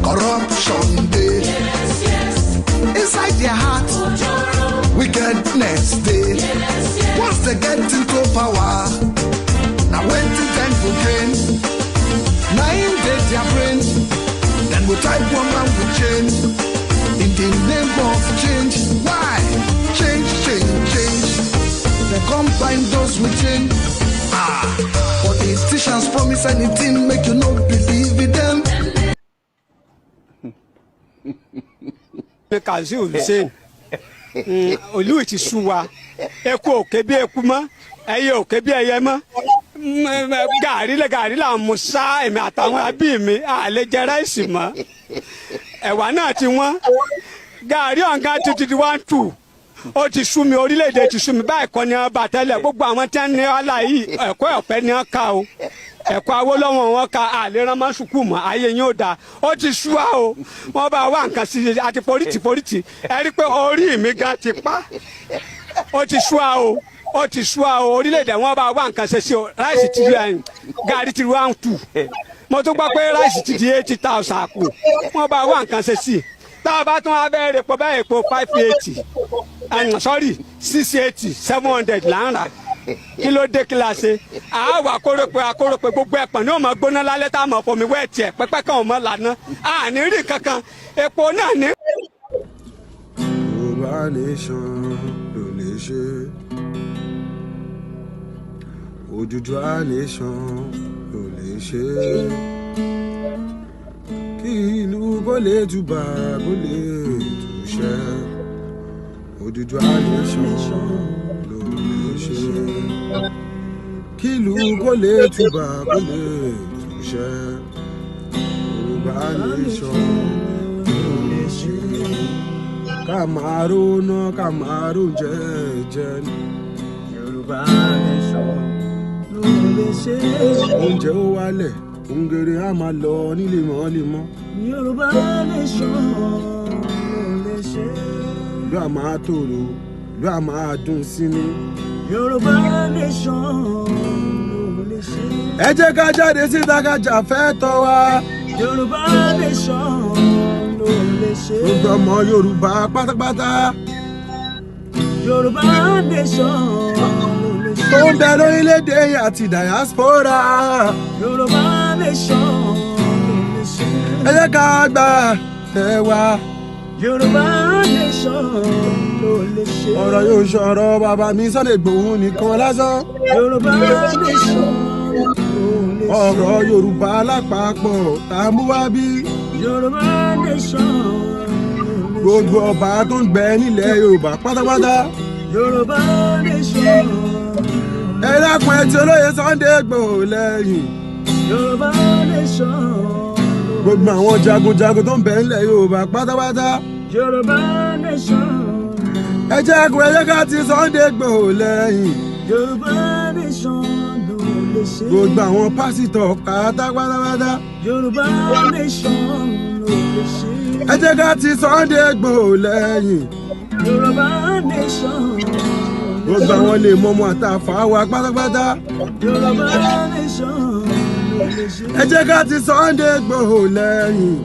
[SPEAKER 12] corruption dey. Inside their heart, wickedness dey. Once they get into power, now wetin dem go Go tie poor man with chain. In the name of change. Why? Change, change, change. They come bind us with chain. Ah! Politicians promise anything, make you no believe in them.
[SPEAKER 13] Kazeem Hussein, olú ti sú wa, eku òkè bí eku mọ́, ẹyẹ òkè bí ẹyẹ mọ́, gàrí lẹ gàrí là ń mu sá, èmi àtàwọn ẹbí mi à lè jẹ ráìsì mọ́, ẹ̀wà náà ti wọ́n, gàrí ọ̀gá ti di 1-2, ó ti sú mi, orílẹ̀-èdè ti sú mi, báyìí kọ́ ni wọ́n bá tẹ́lẹ̀, gbogbo àwọn tí wọ́n ní ọ̀la yìí ẹ̀kọ́ ọ̀fẹ́ ni wọ́n ká o, ẹ̀kọ́ Awólọ́wọ̀ wọn ka àlèrán mọ́ sùkúù mọ́, ayé yín ò dáa, ó ti sú wa o, wọ́n bá wá nǹkan sí i àti forítì forítì, ẹ rí i pé orí mi gan ti pa, ó ti sú wa o, ó ti sú wa o, orílẹ̀-èdè wọn bá wá nǹkan ṣe sí o, ráìsì ti di gàrí ti 1-2, mo tún gbọ́ pé ráìsì ti di 80,000 àpò, wọ́n bá wá nǹkan ṣe sí i, tá a bá tún abẹ́ rẹ̀ pọ̀ báyìí epo 580, sorry 680, 700 là ń rà. Kí ló dé kí la ṣe? Àwa akórópè akórópè gbogbo ẹ̀pọ̀n ní ó máa gbóná lálẹ́ tá a máa fomi wẹ́ẹ̀tì ẹ̀ pẹ́pẹ́ kan ò mọ́ lànà àní rí kankan epo náà ní.
[SPEAKER 14] Yorùbá nation ló lè ṣe, Odùduwà nation ló lè ṣe, kí ìlú kó lè túbà kó lè túṣẹ, Odùduwà nation ló lè ṣe, kí ìlú kó lè túbà kó lè túṣẹ, Yorùbá nation ló lè ṣe, ká máa róná ká máa róúnjẹ jẹ.
[SPEAKER 15] Yorùbá nation ló lè ṣe.
[SPEAKER 14] Oúnjẹ ó wálẹ̀, òǹgèrè á máa lọ nílé mọ́lẹ́mọ́.
[SPEAKER 15] Yorùbá nation ló lè ṣe.
[SPEAKER 14] Ìlú á máa tòrò, ìlú á máa dùn sí ni.
[SPEAKER 15] Yorùbá nation ló lè ṣe.
[SPEAKER 14] Ẹ jẹ́ ká jáde síta ká jà fẹ́ tọ́ wa.
[SPEAKER 15] Yorùbá nation ló lè ṣe.
[SPEAKER 14] Gbogbo ọmọ Yorùbá pátápátá.
[SPEAKER 15] Yorùbá nation ló lè ṣe.
[SPEAKER 14] Tó ń bẹ lórílẹ̀‐èdè àti diaspora.
[SPEAKER 15] Yorùbá nation ló lè ṣe.
[SPEAKER 14] Ẹ jẹ́ ká gbà tẹ̀ wá.
[SPEAKER 15] Yorùbá nation ló lè ṣe.
[SPEAKER 14] Ọ̀rọ̀ yóò ṣọ̀rọ̀ bàbá mi Sunday Igboho nìkan lásán.
[SPEAKER 15] Yorùbá nation ló lè ṣe.
[SPEAKER 14] Ọ̀rọ̀ Yorùbá lápapọ̀ tá a mú wá bí.
[SPEAKER 15] Yorùbá nation ló lè ṣe.
[SPEAKER 14] Gbogbo ọba tó ń gbẹ nílẹ̀ Yorùbá pátápátá.
[SPEAKER 15] Yorùbá nation.
[SPEAKER 14] Ẹ dákun ẹ ti olóyè Sunday Igboho lẹ́yìn.
[SPEAKER 15] Yorùbá nation.
[SPEAKER 14] Gbogbo àwọn jagunjagun tó ń bẹ nílẹ̀ Yorùbá pátápátá.
[SPEAKER 15] Yorùbá nation.
[SPEAKER 14] Ẹ jẹ́ kó ẹ jẹ́ ká ti Sunday Igboho lẹ́yìn.
[SPEAKER 15] Yorùbá nation ló lè ṣe.
[SPEAKER 14] Gbogbo àwọn pásítọ̀ pátápátá.
[SPEAKER 15] Yorùbá nation ló lè ṣe.
[SPEAKER 14] Ẹ jẹ́ ká ti Sunday Igboho lẹ́yìn.
[SPEAKER 15] Yorùbá nation.
[SPEAKER 14] Gbogbo àwọn lè mọ̀mọ́ àtàfà wa pátápátá.
[SPEAKER 15] Yorùbá nation ló lè ṣe.
[SPEAKER 14] Ẹ jẹ́ ká ti Sunday Igboho lẹ́yìn.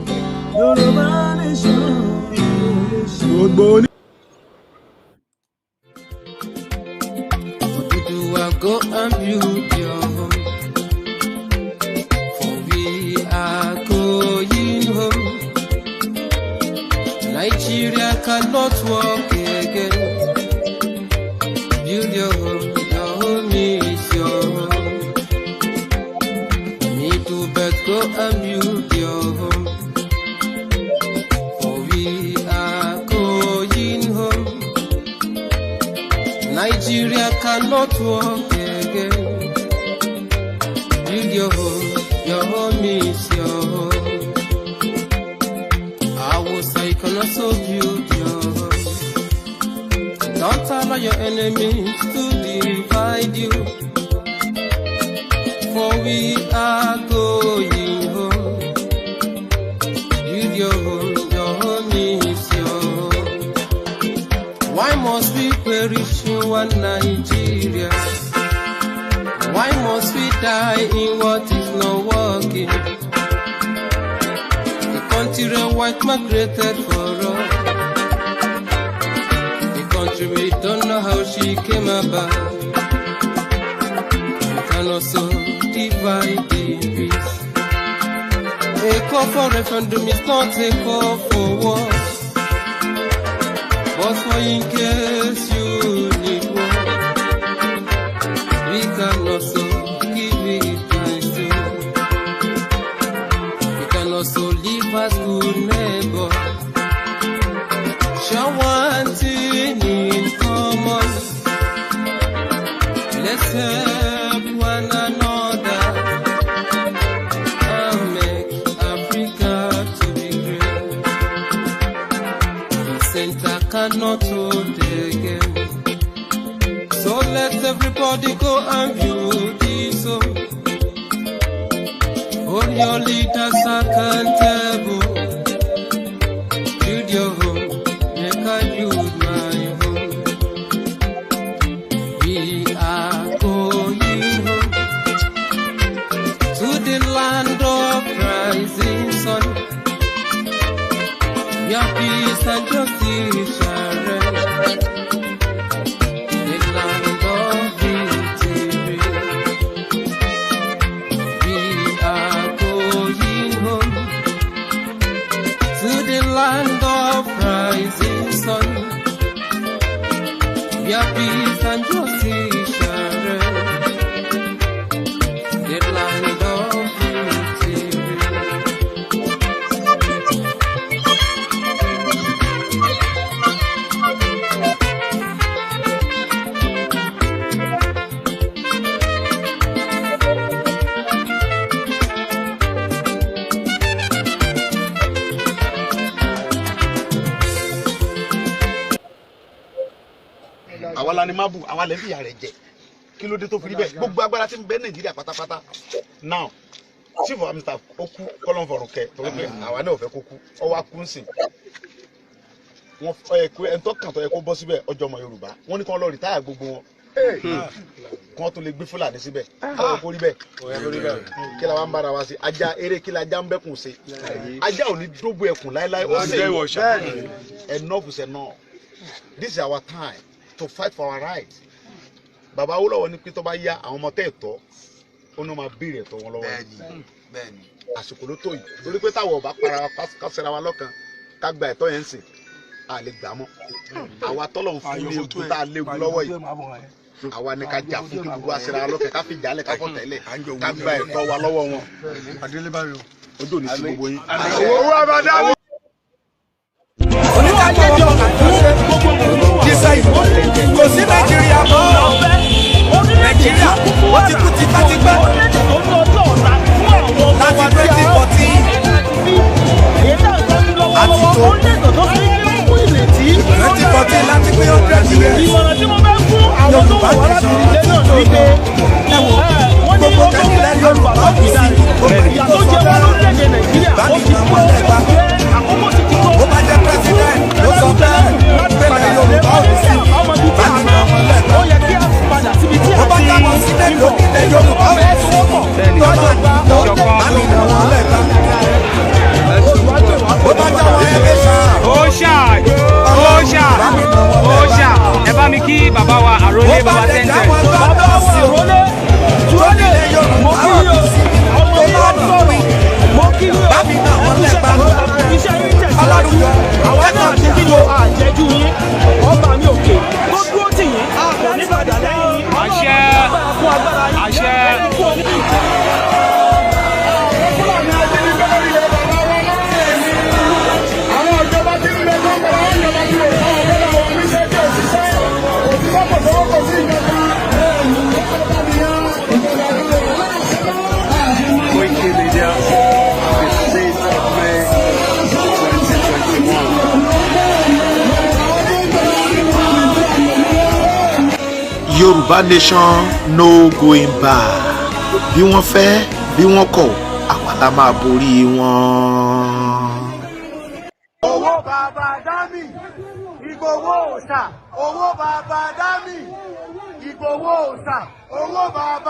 [SPEAKER 15] Yorùbá nation ló lè ṣe.
[SPEAKER 14] Gbogbo oní.
[SPEAKER 16] Oduduwa go and build your home, for we are going home. Nigeria cannot work again. Build your home is your home. Need to but go and build your home, for we are going home. Nigeria cannot work again. Build your home is your home. Hausa, you can also build your home. Don't allow your enemies to divide you, for we are going home. Build your home is your home. Why must we perish in one Nigeria? Why must we die in what is not working? The country a white man created for us. The country we don't know how she came about. We can also divide in peace. A call for referendum is not a call for war, but for in case you need war, we can also give it thanks to. We can also live as good neighbor. Share one thing in common. Let's help one another and make Africa to be great. The center cannot hold again. So let everybody go and view this home. Hold your leaders accountable. Build your home, make I build my home. We are going home to the land of rising sun, where peace and justice shall reign. The land of victory. We are going home to the land of rising sun, where peace and justice shall reign. The land of victory.
[SPEAKER 17] Àwa la ni mábù, àwa lè ń fìyà rẹ̀ jẹ. Kí ló dé tó fi rí bẹ́ẹ̀? Gbogbo agbára tí ń bẹ Nàìjíríà pátápátá now, Chief of Army Staff ó kú, kọ́lọ́n fọ̀rùn kẹ, torí pé àwa náà ò fẹ́ kó kú. Ó wá kú nsìn, wọn ẹ kó ẹni tó kàn tó yẹ kó bọ́ síbẹ̀, ọjọ́ ọmọ Yorùbá, wọ́n ní kí wọ́n lọ retire gbogbo wọn, kí wọ́n tún lè gbé Fúlàní síbẹ̀. Ó yẹ kó rí bẹ́ẹ̀? Kí la wá ń bára wa sí? Ajá eré, kí la ajá ń bẹ́kùn ṣe? Ajá ò ní dóbò ẹkùn láéláé. Ó ṣe enough is enough. This is our time to fight for our rights. Bàbá Awólọ́wọ̀ ní pé tó bá yá, àwọn ọmọ tẹ́ ẹ̀ tọ́, ó ní wọ́n máa béèrè ẹ̀tọ́ wọn lọ́wọ́ yìí. Àsìkò ló tó yìí, torí pé táwọn ọba para wa, ká ṣera wa lọ́kan, ká gba ẹ̀tọ́ yẹn ń sìn, a lè gbà mọ́. Àwa tọ́lọ̀ ń fún ní egun tá a léegun lọ́wọ́ yìí, àwa ni ká jà fún kí gbogbo wa ṣera wa lọ́kàn, ká fi ìjálẹ̀, ká fọ̀ tẹ́lẹ̀, ká gba ẹ̀tọ́ wa lọ́wọ́ wọn. Ojú ò ní sí gbogbo yín.
[SPEAKER 5] Owó àbádá mi.
[SPEAKER 18] Kò sí Nàìjíríà mọ́, Nàìjíríà ó ti kú tipẹ́tipẹ́ láti 2014 àti tó 2014 láti pé 100 years. Yorùbá nation ti tó lọ. Ẹ wo gbogbo kẹ́kẹ́ Yorùbá kù sí gbogbo èyí tó sọ bẹ́ẹ̀ bá mi nà wọ́n lẹ́gbà. Ó bá jẹ́ president ló sọ bẹ́ẹ̀ pẹ̀lẹ́ Yorùbá ò ní sí, bá mi nà wọ́n lẹ́gbà. Ó bá jábọ̀ sílẹ̀ lónílẹ̀ Yorùbá ò ní sí tọ́lá bá mi nà wọ́n lẹ́gbà. Ó bá jáwọ́ ẹgbẹ́ ṣáà.
[SPEAKER 19] Ó ṣà, ó ṣà, ó ṣà. Ẹ bá mi kí bàbá wa àrólé, bàbá tẹ́ntẹ́n.
[SPEAKER 18] Bàbá wa àrólé mo kí yín o, ọmọ mi ló sọ̀rọ̀, mo kí yín o, iṣẹ́ yín tẹ̀síwájú, àwa náà ṣe kí ni o, àjẹjú yín, ọba mi òkè tó dúró tì yín kò ní padà lẹ́yìn yín.
[SPEAKER 19] Àṣẹ,
[SPEAKER 18] Ọlọ́run agbára yín.
[SPEAKER 19] Àṣẹ.
[SPEAKER 5] Fúlàní ajínigbé lórí ilẹ̀ bàbá wọn láàrin. Àwọn ìjọba tí ń bẹ tó ń bẹ̀rẹ̀, àwọn ìjọba tí ò bá wọn bẹ́ẹ̀ wọn níṣẹ́ tí ò ṣiṣẹ́. Òṣìṣẹ́ kò sówó, kò sí ìjọba. Ìjọba nìyẹn.
[SPEAKER 20] Koiki Media, the 6th of May, 2021.
[SPEAKER 1] Yorùbá nation, no going back. Bí wọ́n fẹ́, bí wọ́n kọ̀, àwa la máa borí wọn.
[SPEAKER 18] Owó bàbá dámì, Ìgbòho òòṣà, owó bàbá dámì, Ìgbòho òòṣà, owó bàbá.